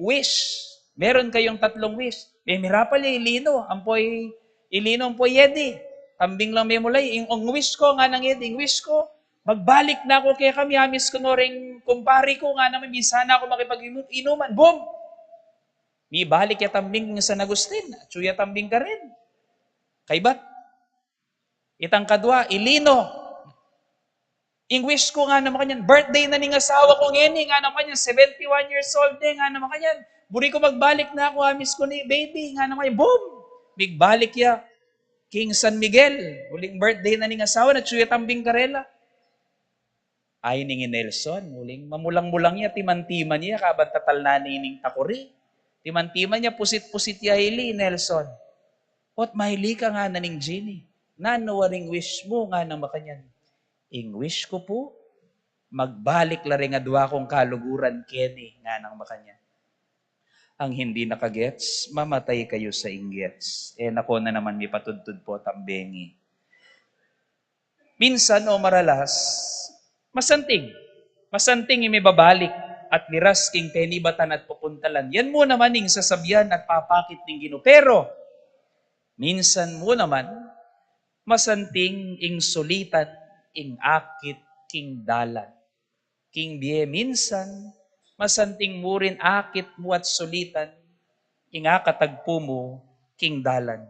wish. Meron kayong tatlong wish." Memirapal ya i Lino, ampo i, i Lino ampo i Eddie. Tambing lang memulay, ing, ing wish ku, nganang Eddie, ing wish ku, magbalik na ku kekami, amis ku no reng kumpari ku, nganang misa na ku makipag-inuman. Boom! Mibalik ya tambing San Agustin, atyu ya tambing karin. Kaybat, itang kadwa, i Lino. Ing wish ku, ngana makanyan, birthday na ning asawa ku ngeni, ngana makanyan, seventy-one years old ne, ngana makanyan. Buri ku magbalik na ku, amis ku ne i baby, ngana makanyan, boom! Migbalik ya king San Miguel, uling birthday na ning asawa na, atyu ya tambing karela. Ay, ning i Nelson, uling mamulang-mulang ya, timan-timan ya, kabang tatalnan ne ning takuri. Timan-timan ya, pusit-pusit ya, ili i Nelson. Ot maili ka, ngana ning genie. Nanu waring wish mu, ngana makanyan. Ing wish ku pu, magbalik la reng adwa kung kaluguran keni, nganang makanyan. Ang hindi nakagets, mamatay kayu sa inggets. E, nako na naman, mipatudtud pu tambengi. Minsan o maralas, masanting. Masanting ing mibabalik at miras king penibatan at pupuntalan. Yan mu naman ing sasabian at papakit ning Ginu. Pero, minsan mu naman, masanting ing sulitan ing akit king dalan. King bie minsan, masanting mu rin akit mu at sulitan ing akatagpu mu king dalan.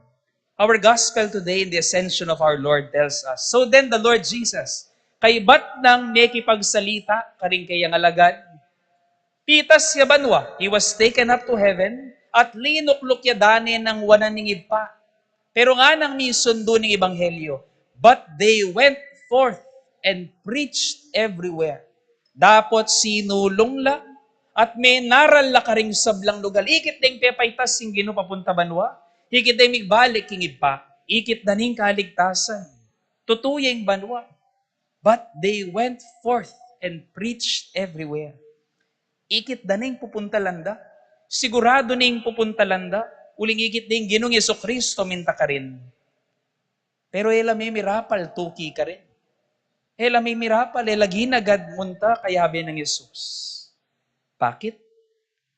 Our gospel today in the Ascension of our Lord tells us, "So then the Lord Jesus, kaybat nang mekipagsalita karing kayang alagad, pitas ya banua, he was taken up to heaven, at linukluk ya dane nang wanan ning Ibpa." Pero nganang misundu ning ebanghelyo, "But they went forth and preached everywhere." Dapot sinulung la at menaral la karing sablang lugal. Ikit deng pepaitas ing Ginu papunta banua, ikit deng migbalik king Ibpa, ikit da ning kaligtasan. Tutu ya ing banua. "But they went forth and preached everywhere." Ikit da ning pupuntalan da. Siguradu ning pupuntalan da. Uling ikit ding Ginung Jesucristo minta karin. Pero e la me mirapal tuki karin. E la me mirapal, e la ginagad munta kayabe nang Jesus. Bakit?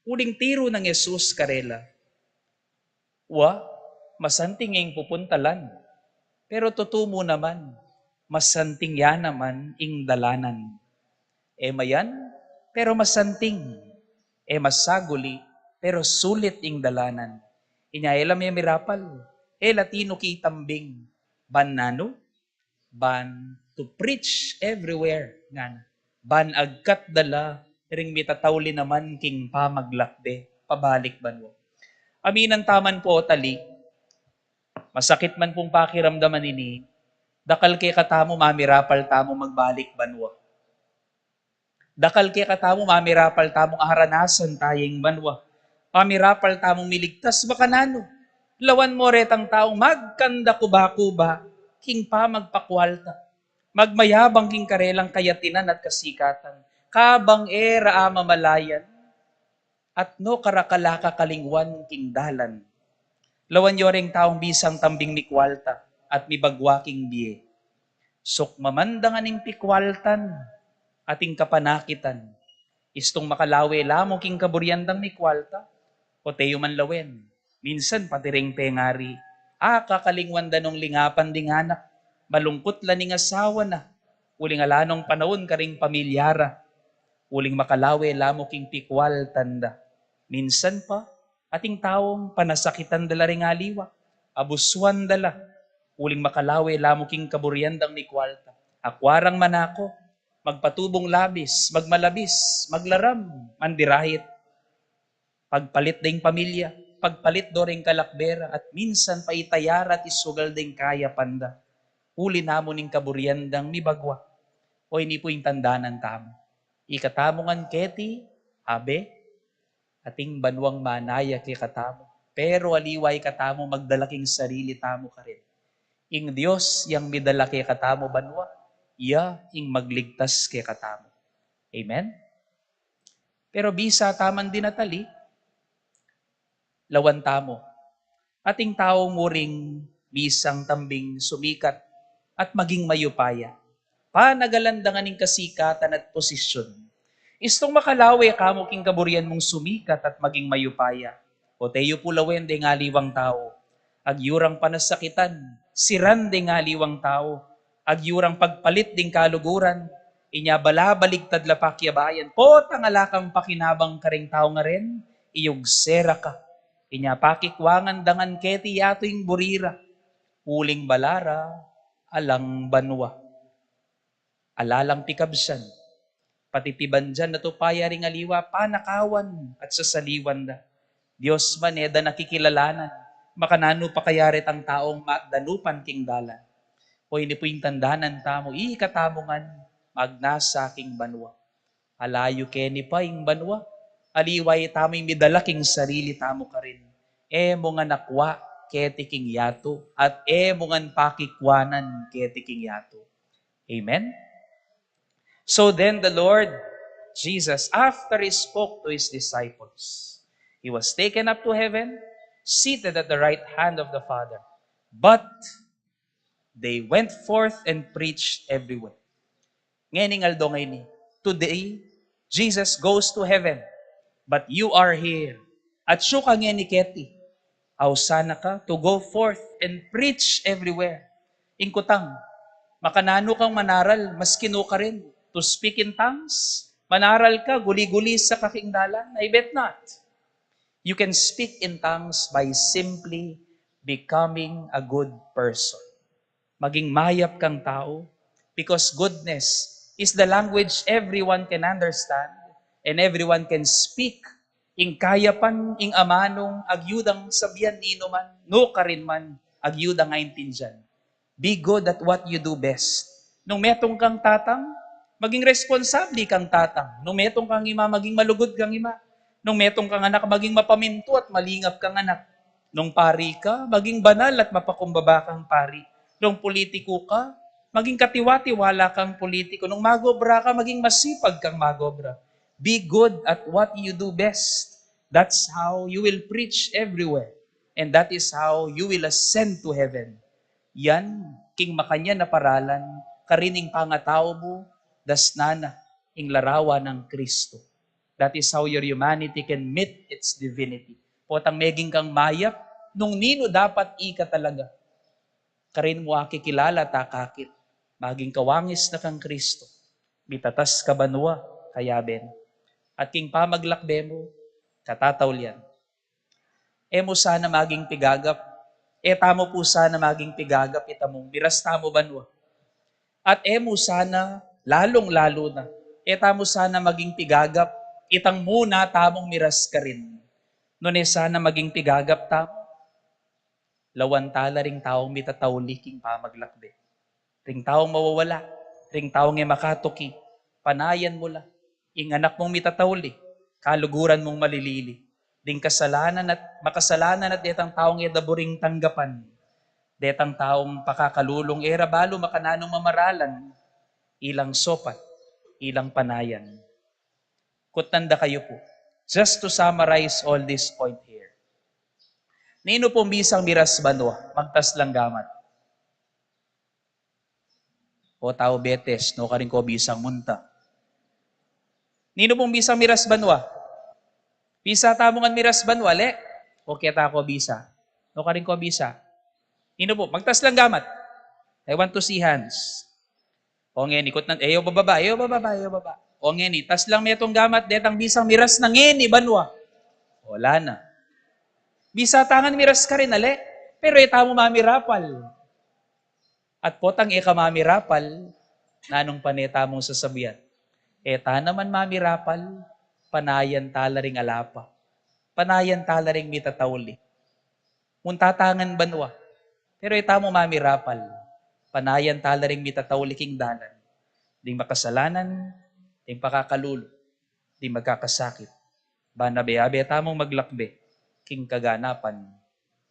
Uling tiru nang Jesus karela, "Wa, masanting ing pupuntalan. Pero tutu mu naman, masanting ya naman ing dalanan." E mayan, pero masanting. E masaguli, pero sulit ing dalanan. Inya e la me mirapal, e la tinuki tambing. Ban nanu? Ban to preach everywhere, ngana. Ban agkat da la ring mitatauli naman king pamaglakbe pabalik banua. Aminan tamu man pu o tali, masakit man pung pakiramdaman ini, dakal kekatamu mamirapal tamu magbalik banua. Dakal kekatamu mamirapal tamung aranasan taya ing banua. Mamirapal tamung miligtas, makananu? Lawan mo retang taung magkanda kuba-kuba king pamagpakualta, magmayabang king karelang kayatinan at kasikatan, kabang e ra amamalayan, at no karakal a kakalingwan king dalan. Lawan yo reng taung bisang tambing mikualta at mibagua king bie. Sukmaman da ngan ing pikualtan at ing kapanakitan. Istung makalawe la mu king kaburian dang mikualta, o teyu man lawen. Minsan pati reng pengari, a kakalingwan da nung lingapan ding anak, malungkut la ning asawa na, uling ala nong panaun karing pamilya ra, uling makalawe la mu king pikualtan da. Minsan pa, ating taung panasakitan da la ring aliwa, abusuan da la, uling makalawe la mu king kaburian dang mikualta. Akua rang manako, magpatubung labis, magmalabis, maglaram, mandirait. Pagpalit da ing pamilya, pagpalit do ring kalakbe ra, at minsan pa itaya ra at isugal da ing kayapan da. Uli na mu ning kaburian dang mibagua. O ini pu ing tandanan tamu. Ikatamu ngan keti, abe, ating banuang manaya kekatamu. Pero aliwa ikatamu magdala king sarili tamu karin. Ing Dios yang midala kekatamu banua, iya ing magligtas kekatamu. Amen? Pero bisa taman din a tali, lawan tamu. Ating taung muring bisang tambing sumikat at maging mayupaya. Panagalan da ngan ing kasikatan at posisyon. Istung makalawe ka mu king kaburian mung sumikat at maging mayupaya. O teyu pu lawen deng aliwang tau. Agyu rang panasakitan, siran deng aliwang tau. Agyu rang pagpalit ding kaluguran, inya balabaligtad la pakiabayan. Potang ala kang pakinabang karing tau ngaren, iyugse ra ka. Inya pakikuangan da ngan keti yatu ing buri ra. Uling bala ra, alang banua. Ala lang pikabsan. Pati pibandian at upaya ring aliwa, panakawan at sasaliwan da. Dios man e da na kikilalanan, makananu pa kaya retang taung madanupan king dalan. O ini pu ing tandanan tamu, ikatamu ngan magnasa king banua. Ala yu keni pa ing banua, aliwa itamu ing midala king sarili tamu karin. E mu ngan akua keti king yatu, at e mu ngan pakikuanan keti king yatu. Amen? So then the Lord Jesus, after he spoke to his disciples, He was taken up to heaven, seated at the right hand of the Father. But they went forth and preached everywhere. Ngening aldo ngeni, today, Jesus goes to heaven, but you are here. At siyu ka ngeni keti, ausan na ka to go forth and preach everywhere. Ing kutang, makananu kang manaral, maski nu karin, to speak in tongues? Manaral ka, guli-guli sa ka king dalan? I bet not. You can speak in tongues by simply becoming a good person. Maging mayap kang tau, because goodness is the language everyone can understand and everyone can speak. Ing kayapan, ing amanung agyudang sabian ninuman, nu karin man, agyudang aintindian. Be good at what you do best. Nung metung kang tatang, maging responsable kang tatang. Nung metung kang ima, maging malugud kang ima. Nung metung kang anak, maging mapamintu at malingap kang anak. Nung pari ka, maging banal at mapakumbaba kang pari. Nung politiku ka, maging katiwa-tiwala kang politiku. Nung magobra ka, maging masipag kang magobra. Be good at what you do best. That's how you will preach everywhere. And that is how you will ascend to heaven. Yan, king makanyan a paralan, karin ing pangatau mu, dasnan na ing larawan nang Kristo. That is how your humanity can meet its divinity. Potang meging kang mayap, nung ninu dapat ika talaga. Karin mu akikilala at akakit, maging kawangis na kang Kristo, mitatas ka banua, kayabe na. At king pamaglakbe mu, katataulian. E mu sana maging pigagap, e tamu pu sana maging pigagap itamung miras tamu banua. At e mu sana, lalung-lalu na, e tamu sana maging pigagap itang muna tamung miras karin. Nune sana maging pigagap tamu, lawan tala ring taung mitatauli king pamaglakbe. Ring taung mawawala, ring taung e makatuki, panayan mu la. Ing anak mung mitatauli, kaluguran mung malilili. Ding kasalanan at makasalanan at detang taung e da buring tanggapan. Detang taung pakakalulung e ra balu makananung mamaralan, ilang sopat, ilang panayan. Kutnan da kayu pu. Just to summarize all this point here. Ninu pung bisang miras banua, magtas lang gamat. O tau Betes, nu karin ko bisang munta. Ninu pung bisang miras banua? Bisa tamu ngan miras banua, le? O keta ko bisa? Nu karin ko bisa? Ninu pu, magtas lang gamat. I want to see hands. O ngeni, kutnan, e yu bababa, e yu bababa, e yu bababa. O ngeni, tas lang metung gamat, detang bisang miras na ngeni banua. Wala na. Bisa ta ngan miras karin, ale? Pero e tamu mamirapal. At potang e ka mamirapal, nanung pane tamung sasabian? E ta naman mamirapal, panayan tala ring alapa. Panayan tala ring mitatauli. Munta ta ngan banua. Pero e tamu mamirapal, panayan tala ring mitatauli king dalan. Ding makasalanan, ding pakakalulu, ding magkakasakit. Ban abe-abe tamung maglakbe king kaganapan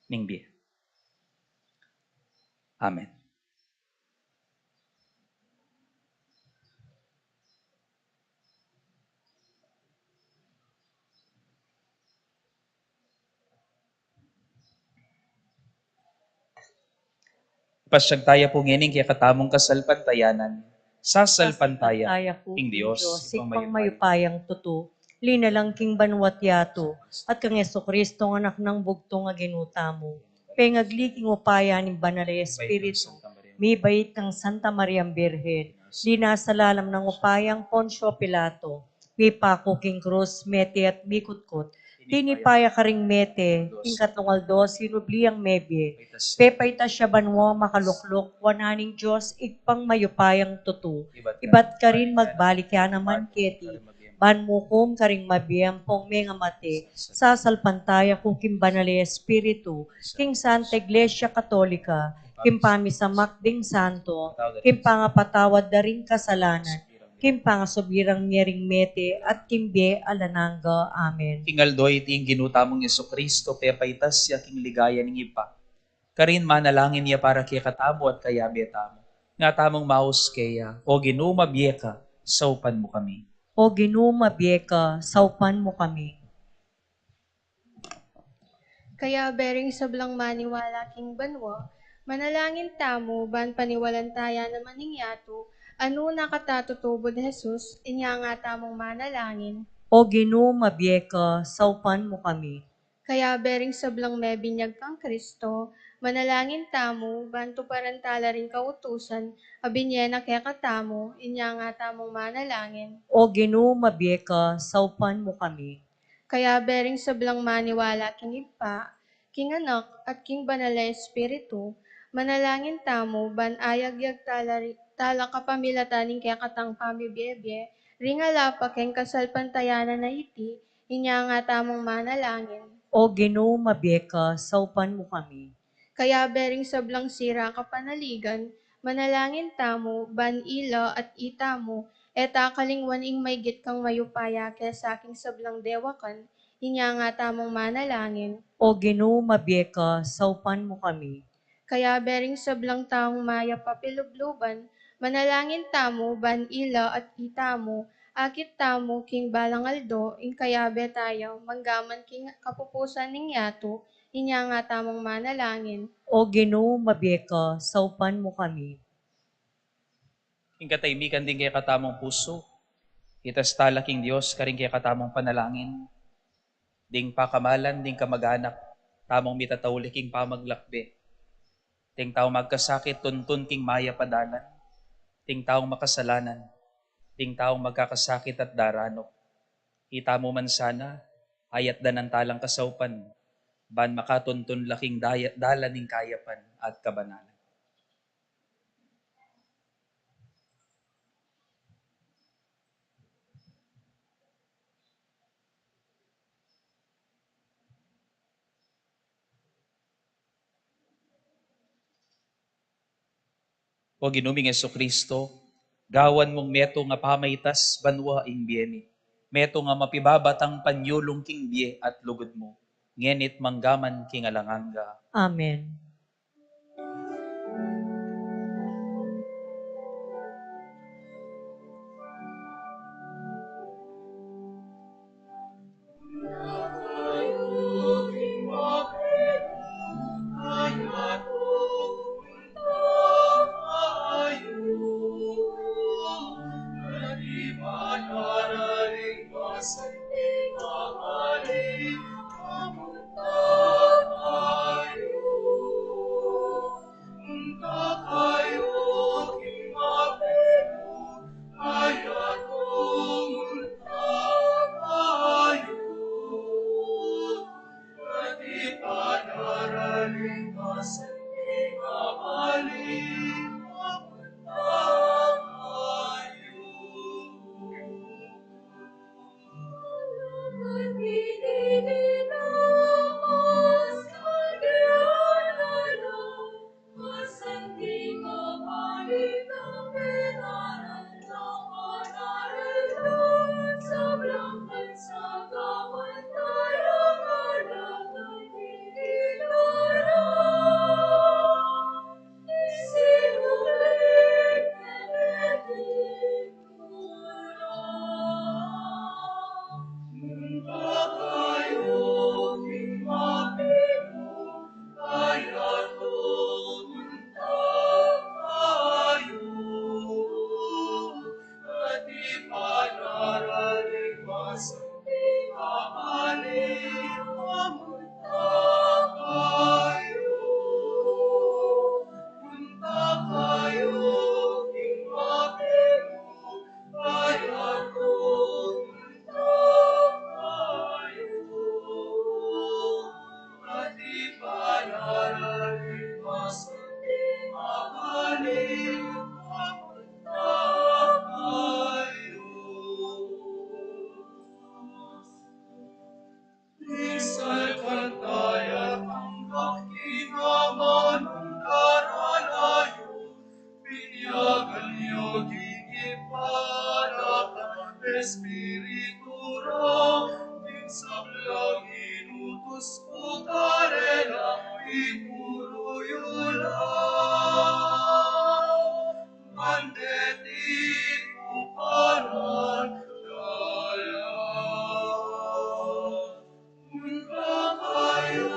ning bie. Amen. Pasyag taya pu ngening kekatamung kasalpantayanan. Sasalpantaya ing Dios, ing Dios, ipang ipang mayupaya, mayupayang tutu, linalang king banua't yatu, at kang Jesucristo, anak nang bugtung a Ginu tamu. Pengagli king upaya ning Banal a Espiritu, mibait kang Santa Mariang Birhen, linasa lalam nang upayang Poncio Pilato, mipaku king krus, mete at mikutkut, tinipa ya karing mete, king katlung aldo sinubli yang mebie, pepaitas ya banua, makalukluk wanan ning Dios Ibpang mayupayang tutu, ibat karin magbalik ya naman keti, ban mukum karing mabie ampong mengamate, sasalpantaya ku king Banal a Espiritu, king Santa Iglesia Katolika, king pamisamak ding santo, king pangapatawad da ring kasalanan, king pangasubli rang mie ring mete, at king bie alang angga. Amen. King aldo iti ing Ginu tamung Jesucristo, pepaitas ya king ligaya ning Ibpa. Karin manalangin ya para kekatamu at kayabe tamu. Nga tamung maus keya, O Ginu, mabie ka, saupan mu kami. O Ginu, mabie ka, saupan mu kami. Kaya bering sablang maniwala king banua, manalangin tamu, ban paniwalan taya naman ing yatu, anu na katatutubud Jesus, inya nga tamung manalangin. O Ginu, mabie ka, saupan mu kami. Kaya bering sablang mebinyag kang Kristo, manalangin tamu, ban tuparan tala ring kautusan, a binye na kekatamu, inya nga tamung manalangin. O Ginu, mabie ka, saupan mu kami. Kaya bering sablang maniwala king Ibpa, king Anak, at king Banal a Espiritu, manalangin tamu, ban ayagyag tala ri-, tala kapamilatan ning kekatang pamibie-bie, ring alapa king kasalpantayanan a iti, inya nga tamung manalangin. O Ginu, mabie ka, saupan mu kami. Kaya bering sablang sira kapanaligan, manalangin tamu, ban ila at itamu, e ta kalingwan ing maygit kang mayupaya kesa king sablang dewakan, inya nga tamung manalangin. O Ginu, mabie ka, saupan mu kami. Kaya bering sablang taung mayap a pilubluban, manalangin tamu, ban ila at itamu, akit tamu king balang aldo, ing kayabe taya, manggaman king kapupusan ning yatu, inya nga tamung manalangin. O Ginu, mabie ka, saupan mu kami. Ing katahimikan ding kekatamung pusu, itas tala king Dios karing kekatamung panalangin, ding pakamalan ding kamag-anak tamung mitatauli king pamaglakbe. Ding taung magkasakit, tuntun king mayap a dalan. Ding taung makasalanan, ding taung magkakasakit at daranop. Itamu man sana, ayat danan talang kasaupan, ban makatuntun la king daya-, dalan ning kayapan at kabanalan. O Ginu ming Jesucristo, gawan mung metung a pamaitas banua ing bie mi, metung a mapibabatang panyulung king bie at lugud mu, ngeni't manggaman king alang angga. Amen. Misalkan taya tanggap king amanung karalayu, binyagan yu king Ibpa, Anak, at Espiritu, ding sablang inutus ku karela, ituru yu la. Mandeti ku paran dala. Munta kayu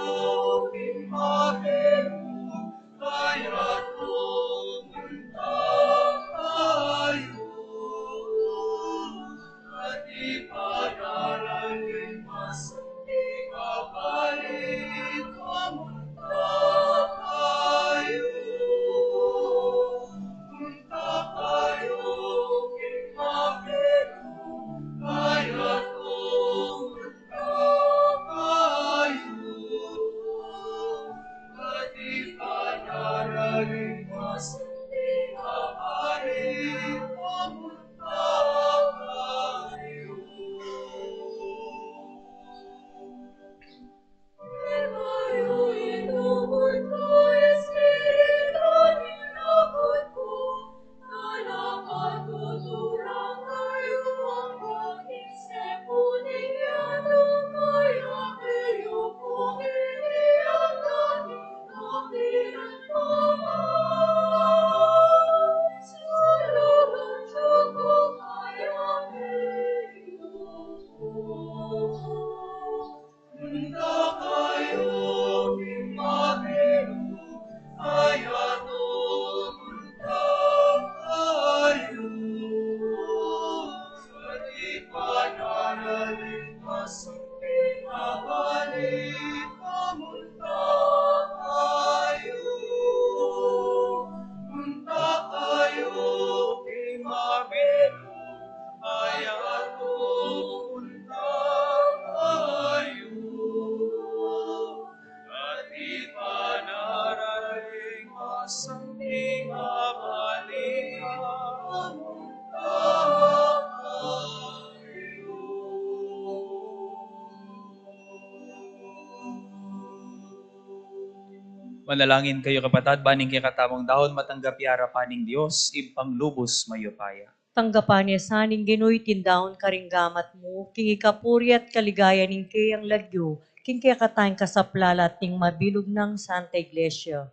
Manalangin kayu, kapatad, ban ing kekatamung daun matanggap ya arapan ning Dios, Ibpang lubus mayupaya. Tanggapan na sa ning Ginu iting daun karing gamat mu, king ikapuri at kaligayan ning keyang lagyu, king kekatang kasaplalan at ning mabilug nang Santa Iglesia.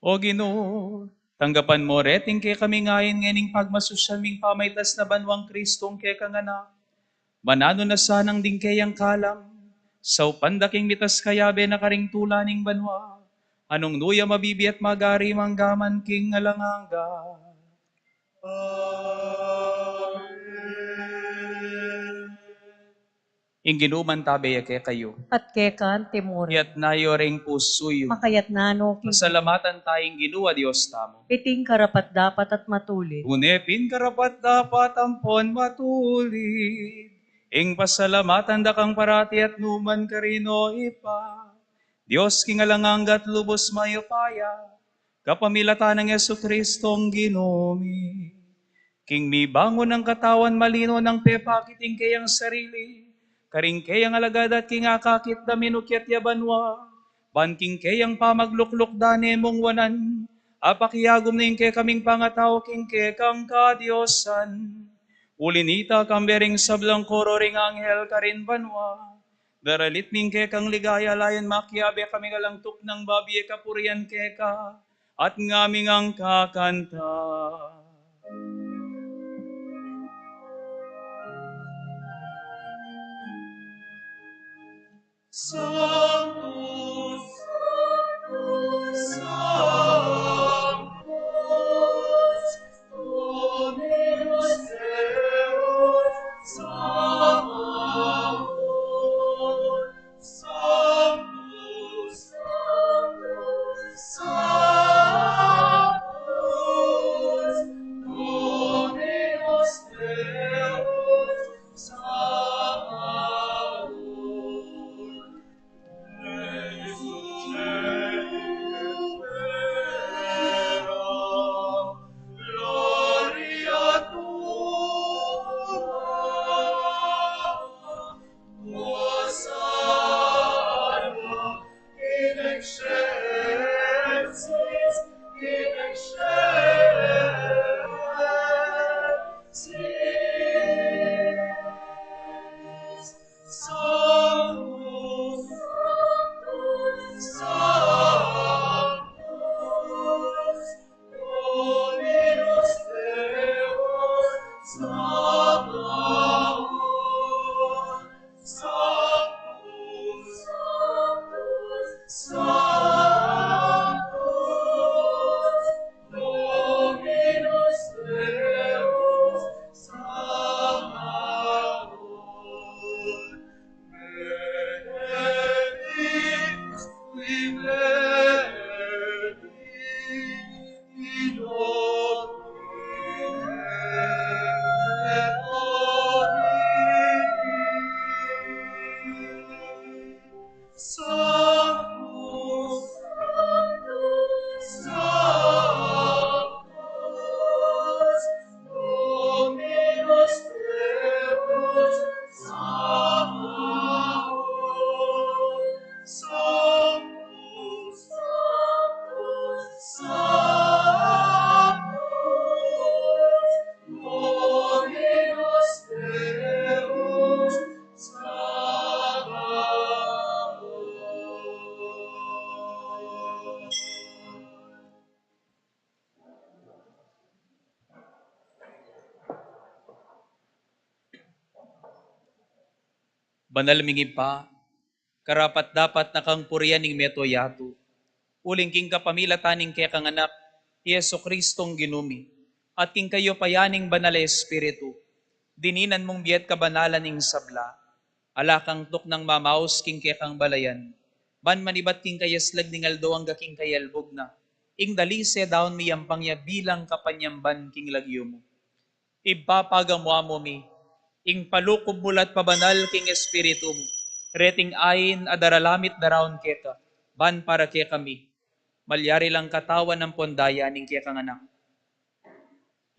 O Ginu, tanggapan mu reting kekaming ain ngening pagmasusyan ming pamaitas na banwang Kristong kekang Anak. Mananu na sanang ding keyang kalam, saupan da king mitas kayabe na karing tula ning banwa, a nung nu ya mabibie at magari mangga man king alang angga. Amen. Ing Ginu mantabe ya kekayu. At keka mu rin. Itas yu ring pusu yu. Makaitas na no king Pasalamatan ta ing Ginu a Dios tamu. Iting karapat-dapat at matulid. Tune pin karapat-dapat ampon matulid ing pasalamatan da kang parati at nukarin man, O Ibpa, Dios king alang angga at lubus mayupaya, kapamilatan nang Jesucristong Ginu mi. King mibangun nang katawan, malino nang pepakit ing keyang sarili karing keyang alagad at king akakit da minukyat ya banwa, ban king keyang pamaglukluk da ne mung wanan, apakiagum na ing kekaming pangatau king kekang kadiosan. Uli nita, kambe ring sablang koro ring anghel karin banwa, daralit mi ing kekang ligaya, layan makiabe kaming alang tuknang babie kapurian keka, at ngaming angkakanta. Sanctus, Sanctus, Sanctus, Dominus Deus Sabaoth. Sanctus, Sanctus, Sanctus, Dominus Deus Sabaoth. Sanctus, Sanctus, Sanctus, Dominus Deus Sabaoth. Sanctus, Sanctus, Sanctus, Dominus Deus Sabaoth. Benedictus qui plenipotentia Domini, Sanctus, Sanctus, Dominus Deus Sabaoth. Sanctus, Sanctus, Sanctus, Dominus Deus Sabaoth. Banal ming Ibpa, karapat-dapat na kang purian ing mabilug a yatu, uling king kapamilatan ning kekang Anak, i Jesucristong Ginu mi, at king kayupayan ning Banal a Espiritu, dininan mung bie at kabanalan ing sabla, ala kang tuknang mamaus king kekang balayan, ban manibat king kayaslag ning aldo angga king kayalbug na, ing dalise daun miyampang ya bilang kapanyamban king lagyu mu. Ibpa, pagamu-amu mi ing palukub mu la at pabanal king Espiritu mu reting ain a daralamit daraun keka, ban para kekami malyari lang katawan ampon daya ning kekang Anak,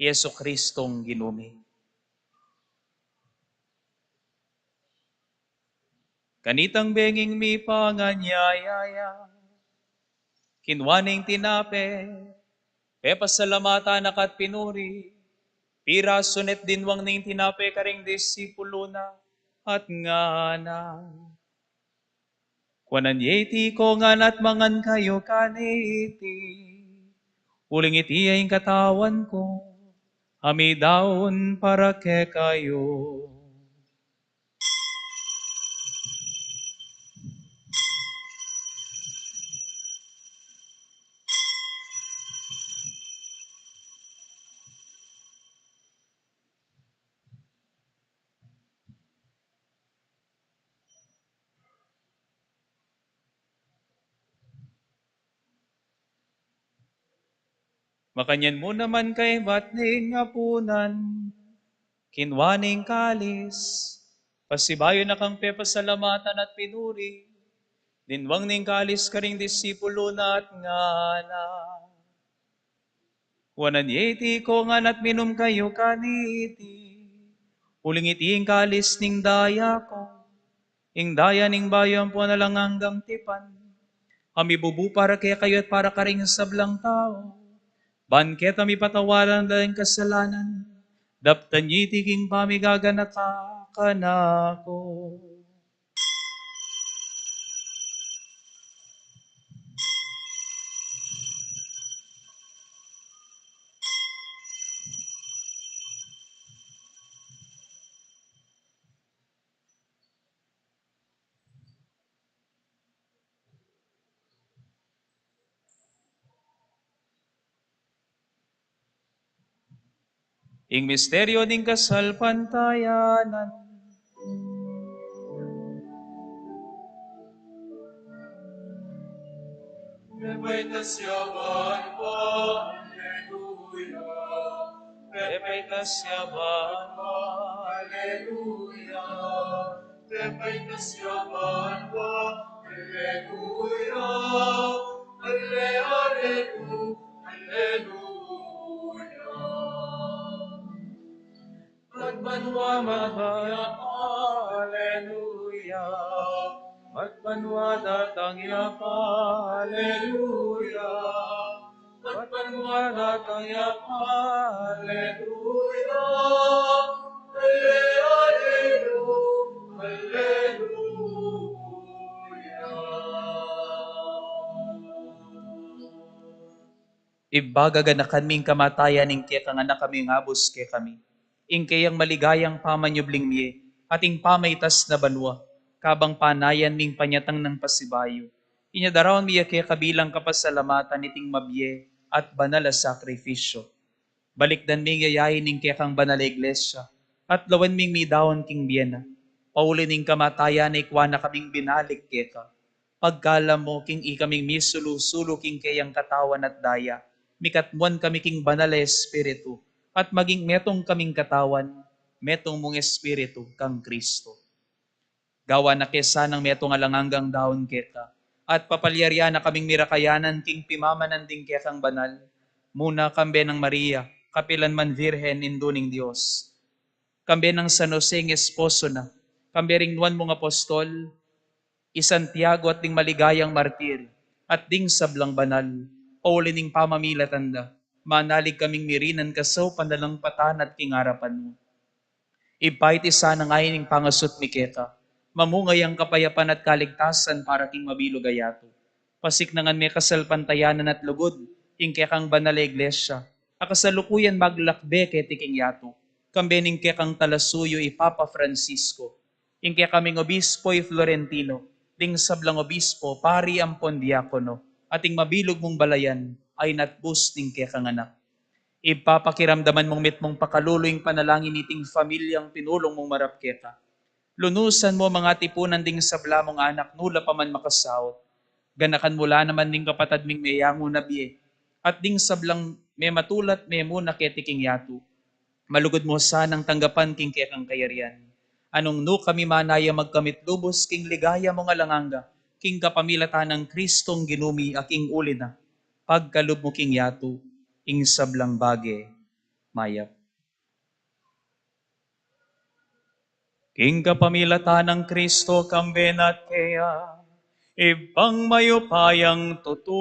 i Jesucristong Ginu mi. Kanitang benging mipanganyaya ya, Kinua ne ing tinape, pepasalamatan na ka at pinuri, pirasu ne at dinwang ne ing tinape karing disipulu na, at ngana: Kuanan ye iti ikongan at mangan kayu kaniti, uling iti ya ing katawan ku, a midaun para kekayu. Makanyan mu naman kaibat ning apunan, kinua ne ing kalis, pasibayu na kang pepasalamatan at pinuri, dinwang ne ing kalis karing disipulu na at ngana: Kuanan ye iti ikongan at minum kayu kaniti, uling iti ing kalis ning daya ku, ing daya ning bayu ampon alang anggang tipan, a mibubu para kekayu at para karing sablang tau, ban keta mipatawad la ring kasalanan. Daptan ye iti king pamigaganaka kanaku. Ing misteryo ning kasalpantayanan. Pepaitas ya banua, alleluia. Pepaitas ya banua, alleluia. Pepaitas ya banua, alleluia. Alle, allelu, alleluia. Magbanua, magbanua, alleluia. Magbanua datang ya pa, alleluia. Magbanua datang ya pa, alleluia. Alle, allelu, alleluia. Ibpa, gaganakan mi ing kamatayan ning kekang Anak, a mengabus kekami. Ing keyang maligayang pamanyubling mie, at ing pamaitas na banua, kabang panayan ming panyatang nang pasibayu, inya daraun mi ya keka bilang kapasalamatan niting mabie at banal a sakrifisyo. Balikdan ming yayain ing kekang banal a iglesia, at lawen ming midaun king bie na, pauli ning kamatayan na ikua na kaming binalik keka. Pagkalam mu king ikaming misulu-sulu king keyang katawan at daya, mikatmuan kami king Banal a Espiritu, at maging metung kaming katawan, metung mung Espiritu kang Kristo. Gawan na ke sanang metung alang anggang daun keka, at papalyarian na kaming mirakayanan king pimamanan ding kekang banal, muna kambe nang Maria, kapilan man Virgen, Indu ning Dios, kambe nang San Jose ing esposo na, kambe ring nuan mung apostol, i Santiago at ding maligayang martir, at ding sablang banal, pauli ning pamamilatan da, manalig kaming mirinan kasaupan da lang patanan king arapan mu. Ibpa, iti sanang ain ning pangasut mi keka, mamunga yang kapayapan at kaligtasan para king mabilug a yatu. Pasiknangan me kasalpantayanan at lugud ing kekang banal a iglesia, a kasalukuyan maglakbe keti king yatu, kambe ning kekang talasuyu i Papa Francisco, ing kekaming obispo i Florentino, ding sablang obispo, pari ampon diakono, at ing mabilug mung balayan a inatbus ning kekang anak. Ibpa, pakiramdaman mung mitmung pakalulu ing panalangin niting familyang pinulung mung marap keka. Lunusan mu mang atipunan ding sabla mung anak nu la pa man makasaut. Ganakan mu la naman ding kapatad ming meyangu na bie, at ding sablang mematula at memuna keti king yatu. Malugud mu sanang tanggapan king kekang kayarian. Nung nu kami manaya magkamit lubus king ligaya mung alang angga, king kapamilatan nang Kristong Ginu mi a king uli na, pagkalub mu king yatu ing sablang bage mayap. King kapamilatan nang Kristo, kambe na at keya, Ibpang mayupayang tutu,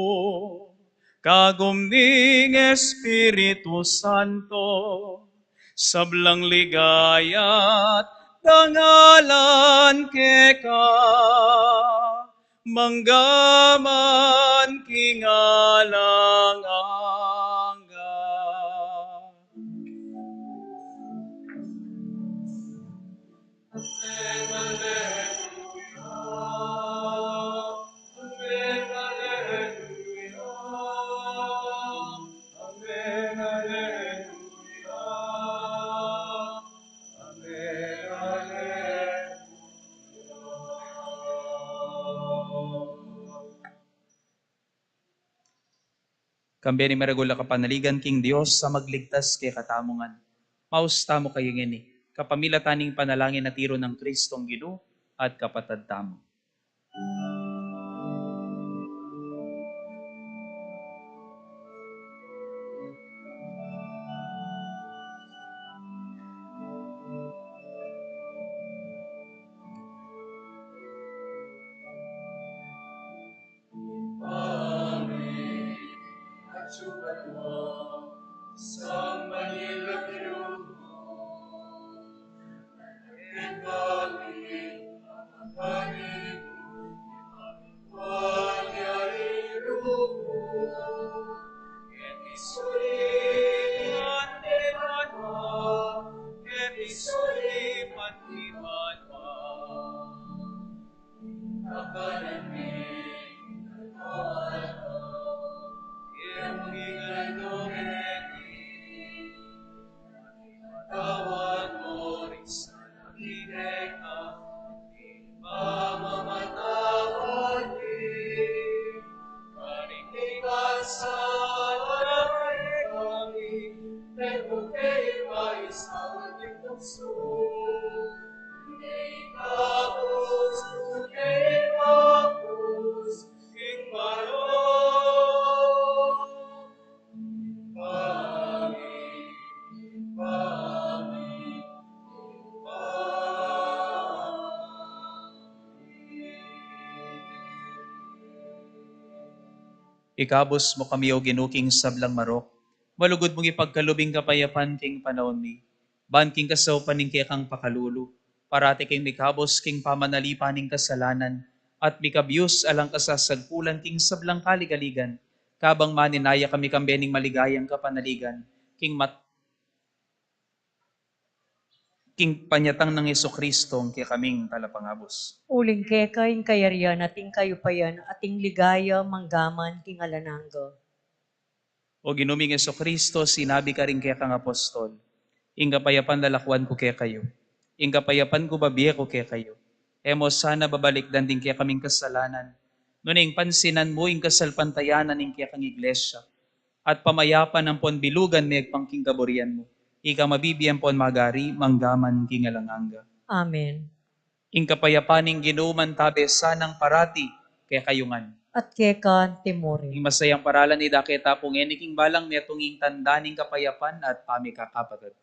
kagum ning Espiritu Santo, sablang ligaya't dangalan keka, mangga man king alang angga. Kambe ning maragul a kapanaligan king Dios a magligtas kekatamu ngan. Maus tamu kayu ngeni, kapamilatan ning panalangin a tiru nang Kristong Ginu at kapatad tamu. Ikabus mu kami, O Ginu, king sablang marok, malugud mung ipagkalub ing kapayapan king panaun mi. Ban king kasaupan ning kekang pakalulu, parati kaming mikabus king pamanalipan ning kasalanan, at mikabius alang kasasagpulan king sablang kaligaligan, kabang maninaya kami kambe ning maligayang kapanaligan, king mat-, king panyatang nang Jesucristo, ing kekaming talapangabus. Uling keka ing kayarian at ing kayupayan at ing ligaya manggaman king alang angga. O Ginu ming Jesucristo, sinabi ka ring kekang apostol, "Ing kapayapan lalakwan ku kekayu, ing kapayapan ku babie ku kekayu." E mu sana babalikdan ding kekaming kasalanan, nune ing pansinan mu ing kasalpantayanan ning kekang iglesia, at pamayapan ampon bilugan megpang king kaburian mu. Ika mabibie ampon magari manggaman king alang angga. Amen. Ing kapayapan ning Ginu mantabe sanang parati kekayu ngan. At keka naman mu rin. Ing masayang paralan idake tamu ngeni king balang metung, ing tanda ning kapayapan at pamikakapatad.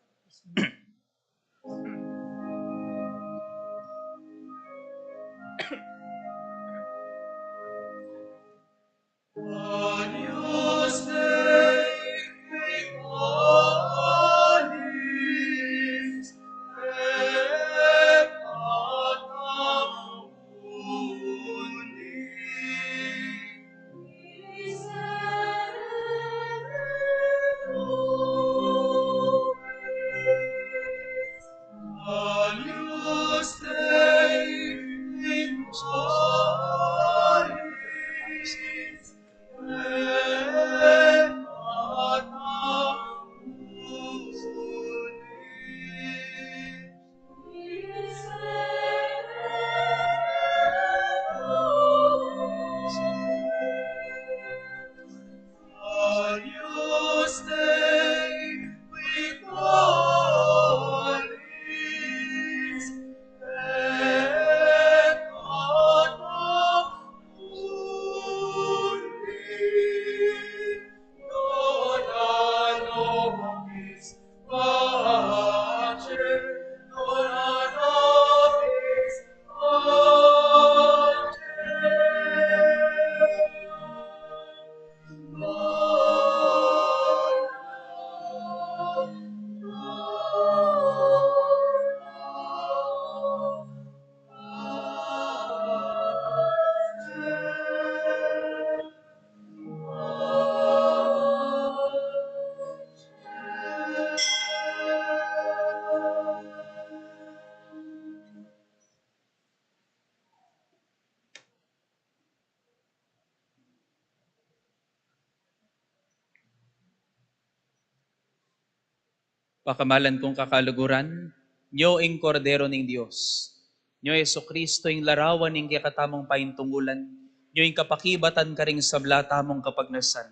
Pakamalan kung kakaluguran, nyo ing Kordero ning Dios. Nyo Jesucristo, ing larawan ning kekatamung paintungulan. Nyo ing kapakibatan karing sabla tamung kapagnasan.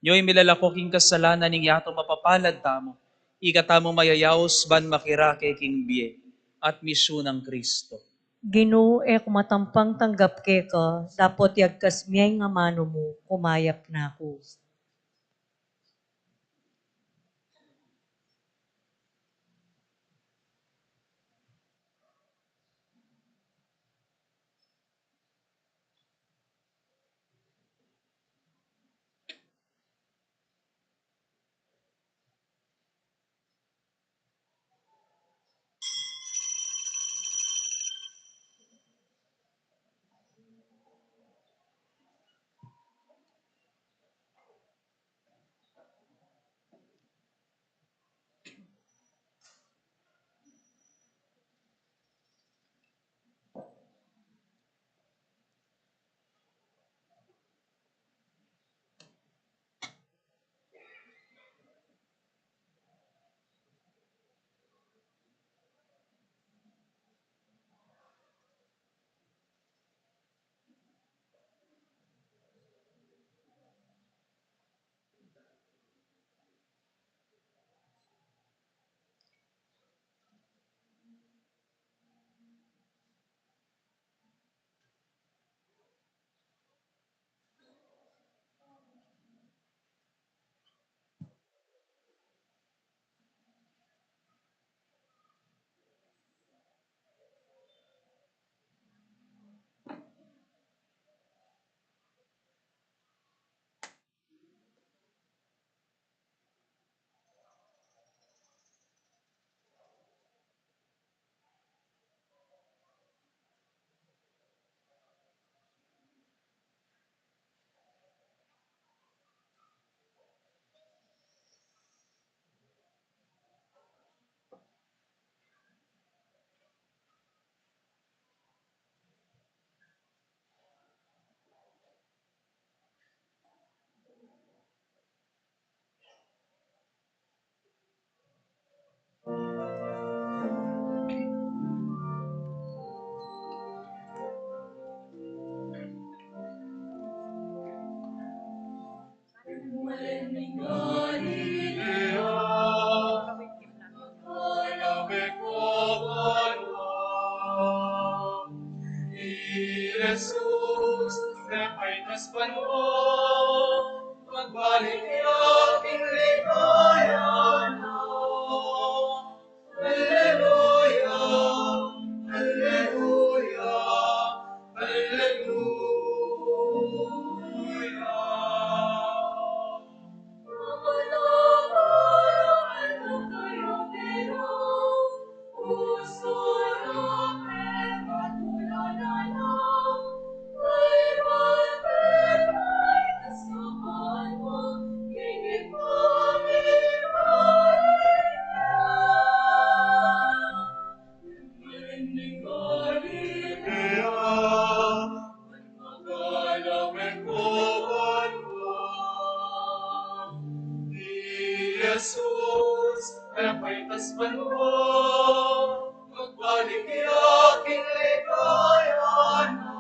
Nyo ing milalako king kasalanan ning yatu mapapalad tamu. Ika tamu mayayaus ban makirake king bie at misyun nang Kristo. Ginu, e ku matampang tanggap keka, dapot yagkas me ing amanu mu, kumayap na ku. I Jesus, mepaitas banua, magbalik ya king ligaya na. Alleluia, alleluia, alleluia. Jesus, mepaitas banua, magbalik ya king ligaya na.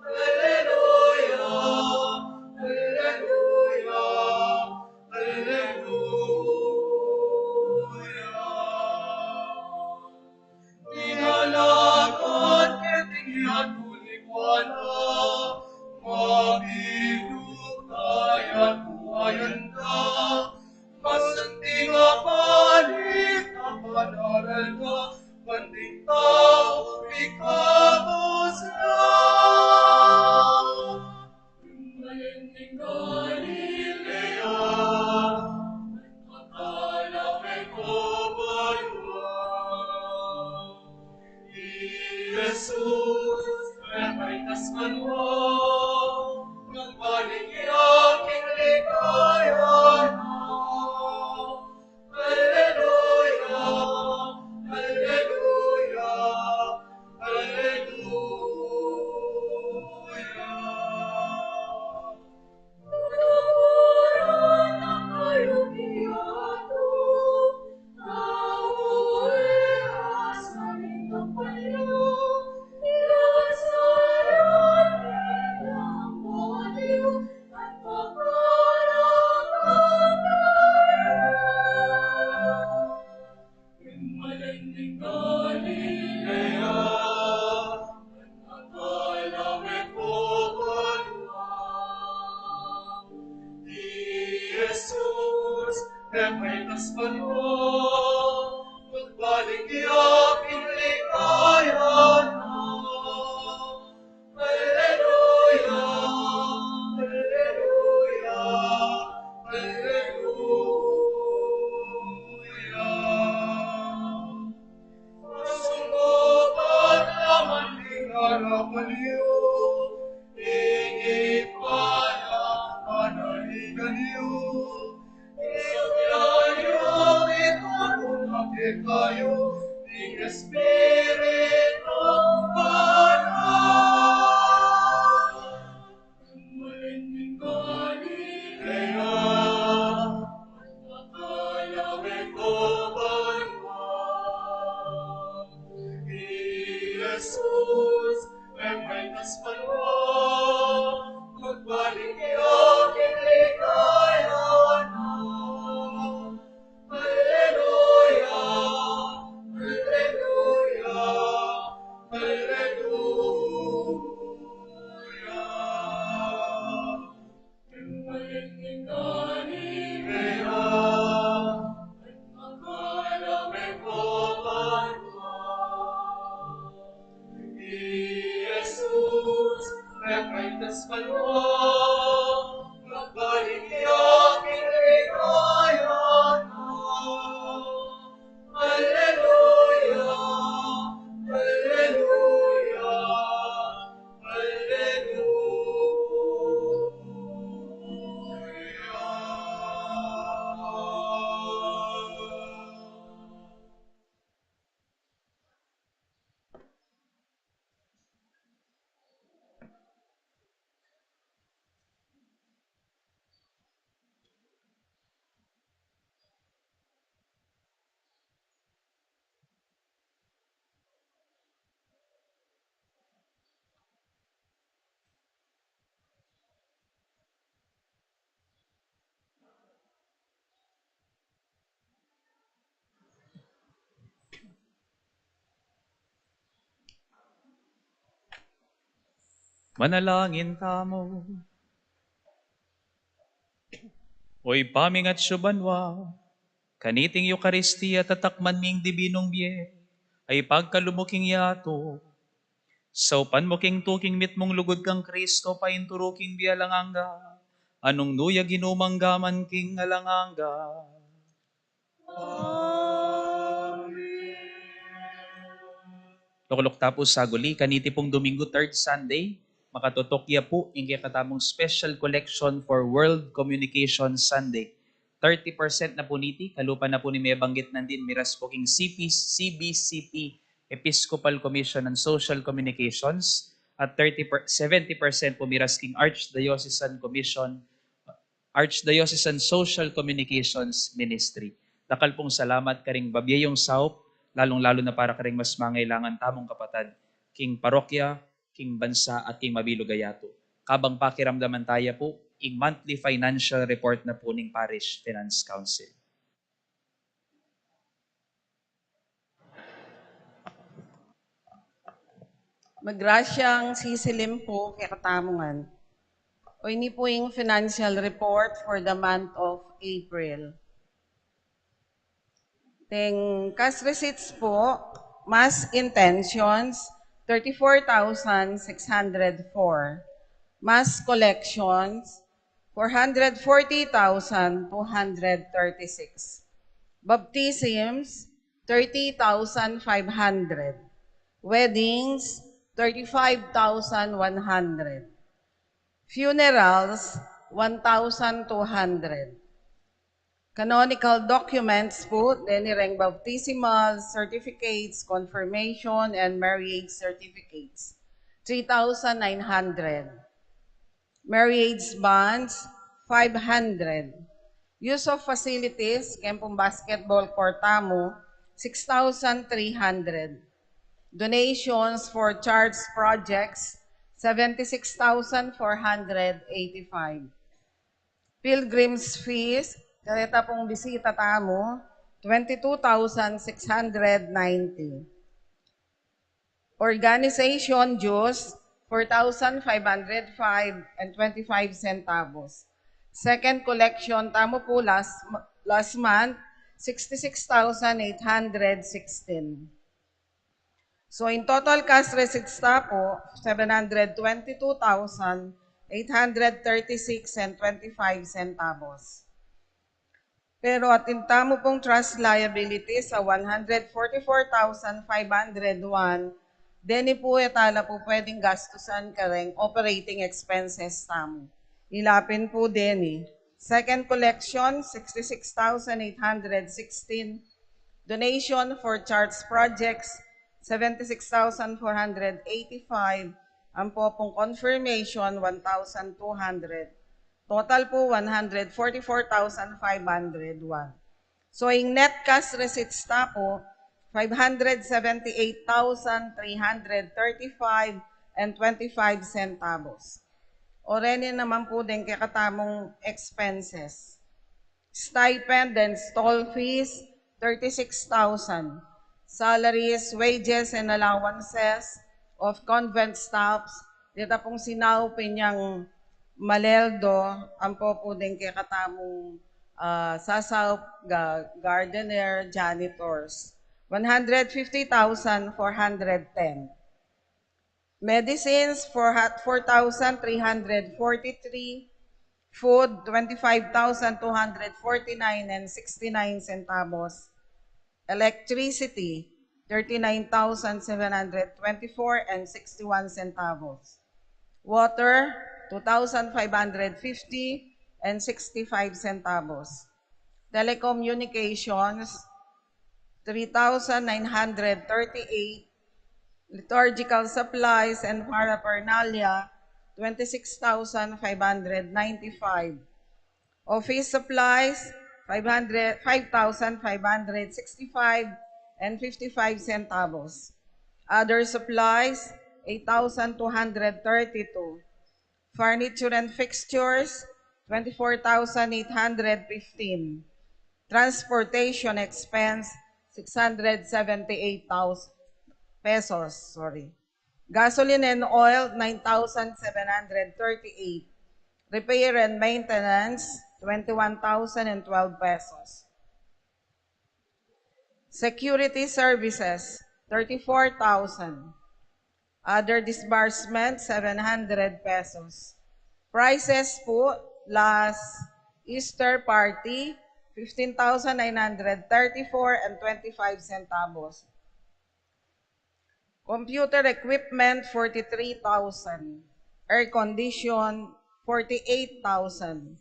Alleluia, alleluia, alleluia. Minalakat ke king yatu ning wala, mabilug ka yatu ayan da. Masanting a balik a panaral na, banting tau ikabus na. Dumaling ning Galilea, akala me kabanua. I Jesus, mepaitas banua, magbalik ya king ligaya na. Alleluia, alleluia, alleluia. May kaspanwa, magbalik ya king ligaya na. Alleluia, alleluia, alleluia. Sungguh paglaman king arapan yu, king panaligan yu, king Espiritu Banal. Maling king Galilea, at makalawe ko banwa. I Jesus, e may kaspanwa, magbalik ya king ligaya na. Alleluia, alleluia, alleluia. Maling king Galilea, at makalawe ko banwa. I Jesus, e may kaspanwa, magbalik ya king ligaya na. Alleluia, alleluia, alleluia. Manalangin tamu. O Ibpa ming atsu banwa, kaniting Eukaristia tatakman ming dibinung bie a ipagkalub mu king yatu. Saupan mu king tuking mitmung lugud kang Kristo, painturu king bie alang angga, a nung nu ya ginu mangga man king alang angga. Amen. Lukluk ta pu saguli, kaniti pung Domingo, third Sunday, makatutuk ya pu ing kekatamung special collection for World Communication Sunday. Thirty percent na pu niti, kalupa na pu ning mebanggit nandin, miras pu king C P, C B C P, Episcopal Commission on Social Communications, at thirty per, seventy percent pu miras king Archdiocesan Commission, Archdiocesan Social Communications Ministry. Dakal pung salamat karing babie yung saup, lalung-lalu na para karing mas mangailangan tamung kapatad king parokya, king bansa, at king mabilug a yatu. Kabang pakiramdaman taya pu ing monthly financial report na pu ning Parish Finance Council. Magrasyang sisilim pu kekatamu ngan. O, ini pu ing financial report for the month of April. Deng cash receipts pu, mass intentions, thirty-four thousand six hundred four. Mass collections, four hundred forty thousand two hundred thirty-six. Baptisms, thirty thousand five hundred. Weddings, thirty-five thousand one hundred. Funerals, one thousand two hundred. Canonical documents pu, deni reng baptismal certificates, confirmation, and marriage certificates, three thousand nine hundred. Marriage bonds, five hundred. Use of facilities, keng pung basketball court tamu, six thousand three hundred. Donations for church projects, seventy-six thousand four hundred eighty-five. Pilgrims fees, kareta pung bisita tamu, twenty-two thousand six hundred ninety. Organization dues, four thousand five hundred five and twenty-five centavos. Second collection tamu pu last, last month, sixty-six thousand eight hundred sixteen. So, in total cash receipts ta po, seven hundred twenty-two thousand eight hundred thirty-six and twenty-five centavos. Pero atin tamu pong trust liabilities a one hundred forty-four thousand five hundred one, deni po e tala po pwedeng gastusan kareng operating expenses tamu. Ila pin po deni. Second collection, sixty-six thousand eight hundred sixteen. Donation for church projects, seventy-six thousand four hundred eighty-five. Ampo pong confirmation, one thousand two hundred. Total po, one hundred forty-four thousand five hundred one. So, ing net cash receipts ta po, five hundred seventy-eight thousand three hundred thirty-five and twenty-five centavos. O, reni naman po deng kekatamung expenses. Stipend and stall fees, thirty-six thousand. Salaries, wages, and allowances of convent staffs, deta pong sinaup inyang Maleldo, ampo po deng kekatamung, ah, sasaup, ga-, gardener, janitors. One hundred fifty thousand four hundred ten. Medicines, four hu-, four thousand three hundred forty-three. Food, twenty-five thousand two hundred forty-nine and sixty-nine centavos. Electricity, thirty-nine thousand seven hundred twenty-four and sixty-one centavos. Water, two thousand five hundred fifty and sixty-five centavos. Telecommunications, three thousand nine hundred thirty-eight. Liturgical supplies and paraphernalia, twenty-six thousand five hundred ninety-five. Office supplies, five hundred, five thousand five hundred sixty-five and fifty-five centavos. Other supplies, eight thousand two hundred thirty-two. Furniture and fixtures, twenty-four thousand eight hundred fifteen. Transportation expense, six hundred seventy-eight thousand pesos, sorry. Gasoline and oil, nine thousand seven hundred thirty-eight. Repair and maintenance, twenty-one thousand and twelve pesos. Security services, thirty-four thousand. Other disbursement, seven hundred pesos. Prices po, last Easter party, fifteen thousand nine hundred thirty-four and twenty-five centavos. Computer equipment, forty-three thousand. Air condition, forty-eight thousand.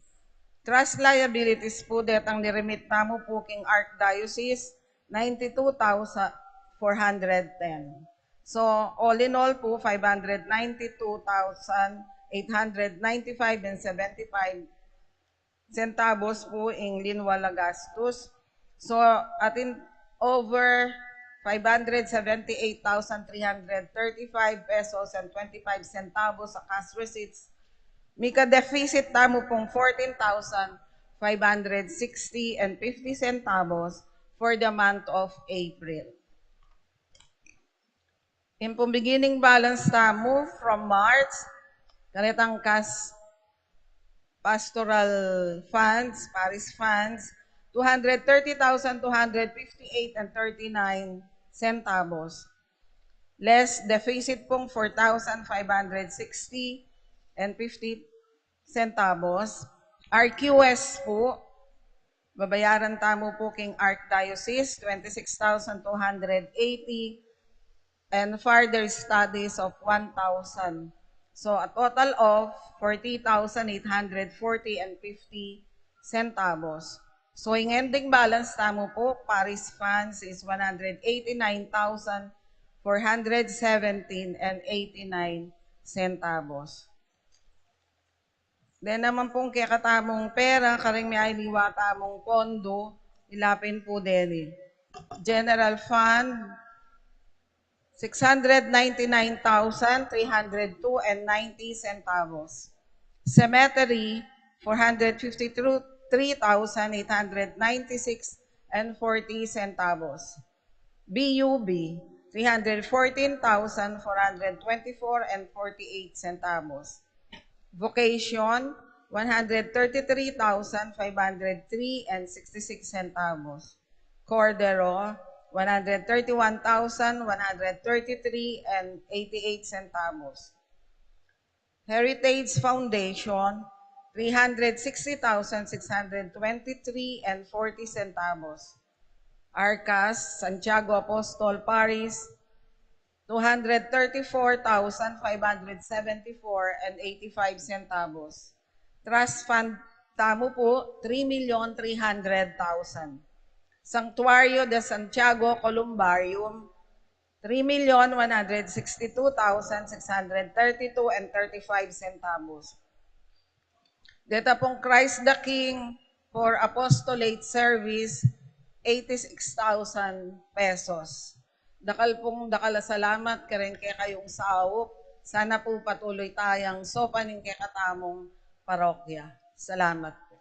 Trust liabilities po, detang ni-remit tamu po king Archdiocese, ninety-two thousand four hundred ten. So, all in all po, five hundred ninety-two thousand eight hundred ninety-five and seventy-five centavos po ing linwal a gastus. So, atin over five hundred seventy-eight thousand three hundred thirty-five pesos and twenty-five centavos a cash receipts. Mika-deficit tamu pong fourteen thousand five hundred sixty and fifty centavos for the month of April. Ing pong beginning balance tamu from March, karetang kas pastoral funds, parish funds, two hundred thirty thousand two hundred fifty-eight and thirty-nine centavos. Less deficit pong four thousand five hundred sixty and fifty centavos. R Q S po, babayaran tamu po king Archdiocese, twenty-six thousand two hundred eighty, and further studies of one thousand. So, a total of forty thousand eight hundred forty and fifty centavos. So, ing ending balance tamu po, parish funds is one hundred eighty-nine thousand four hundred seventeen and eighty-nine centavos. Then naman pong kekatamung pera, karing miyaliwa tamung pondo, ila pin po deni. General Fund, six hundred ninety-nine thousand three hundred two and ninety centavos. Cemetery, four hundred fifty-three thousand eight hundred ninety-six and forty centavos. B U B, three hundred fourteen thousand four hundred twenty-four and forty-eight centavos. Vocation, one hundred thirty-three thousand five hundred three and sixty-six centavos. Cordero, one hundred thirty-one thousand one hundred thirty-three and eighty-eight centavos. Heritage Foundation, three hundred sixty thousand six hundred twenty-three and forty centavos. Arcas, Santiago Apostol Parish, two hundred thirty-four thousand five hundred seventy-four and eighty-five centavos. Trust Fund tamu pu, three million three hundred thousand. Santuario de Santiago Columbarium, three million one hundred sixty-two thousand six hundred thirty-two and thirty-five centavos. Deta pung Christ the King for Apostolate Service, eighty-six thousand pesos. Dakal pung dakal a salamat karen kekayung saup. Sana pu patuloy tayang saupan ing kekatamung parokya. Salamat pu.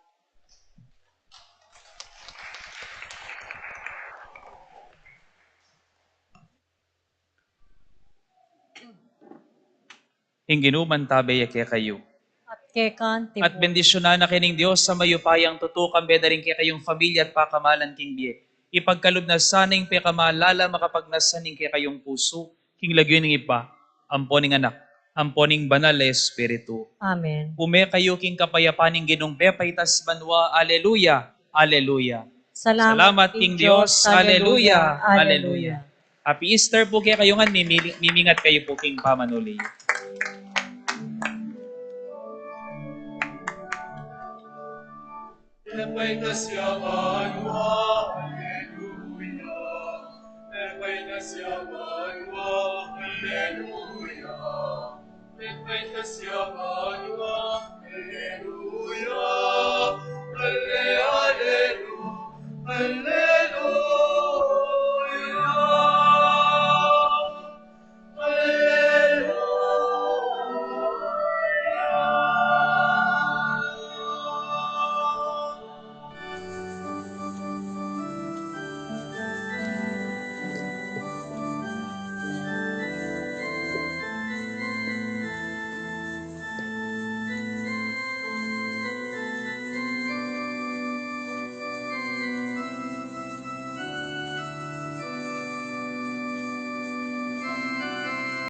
Ing Ginu mantabe ya kekayu. At keka naman. At bendisyunan na kayu ning Dios a mayupayang tutu, kambe na ring kekayung familia at pakamalan king bie. Ipagkalub na sana ing pekamal-ala, makapagnasan ing kekayung pusu king lagyu ning Ibpa, ampo ning Anak, ampo ning Banal a Espiritu. Amen. Ume kayu king kapayapan ning Ginung pepaitas banua. Aleluya, aleluya. Salamat king Dios. Aleluya, aleluya. Happy Easter pu kekayu ngan, mimili-, mimingat kayu pu king pamanuli. Pepaitas ya banua, aleluya. Pepaitas ya banua, aleluya. Pepaitas ya banua, aleluya. Ale, aleluya. Ale,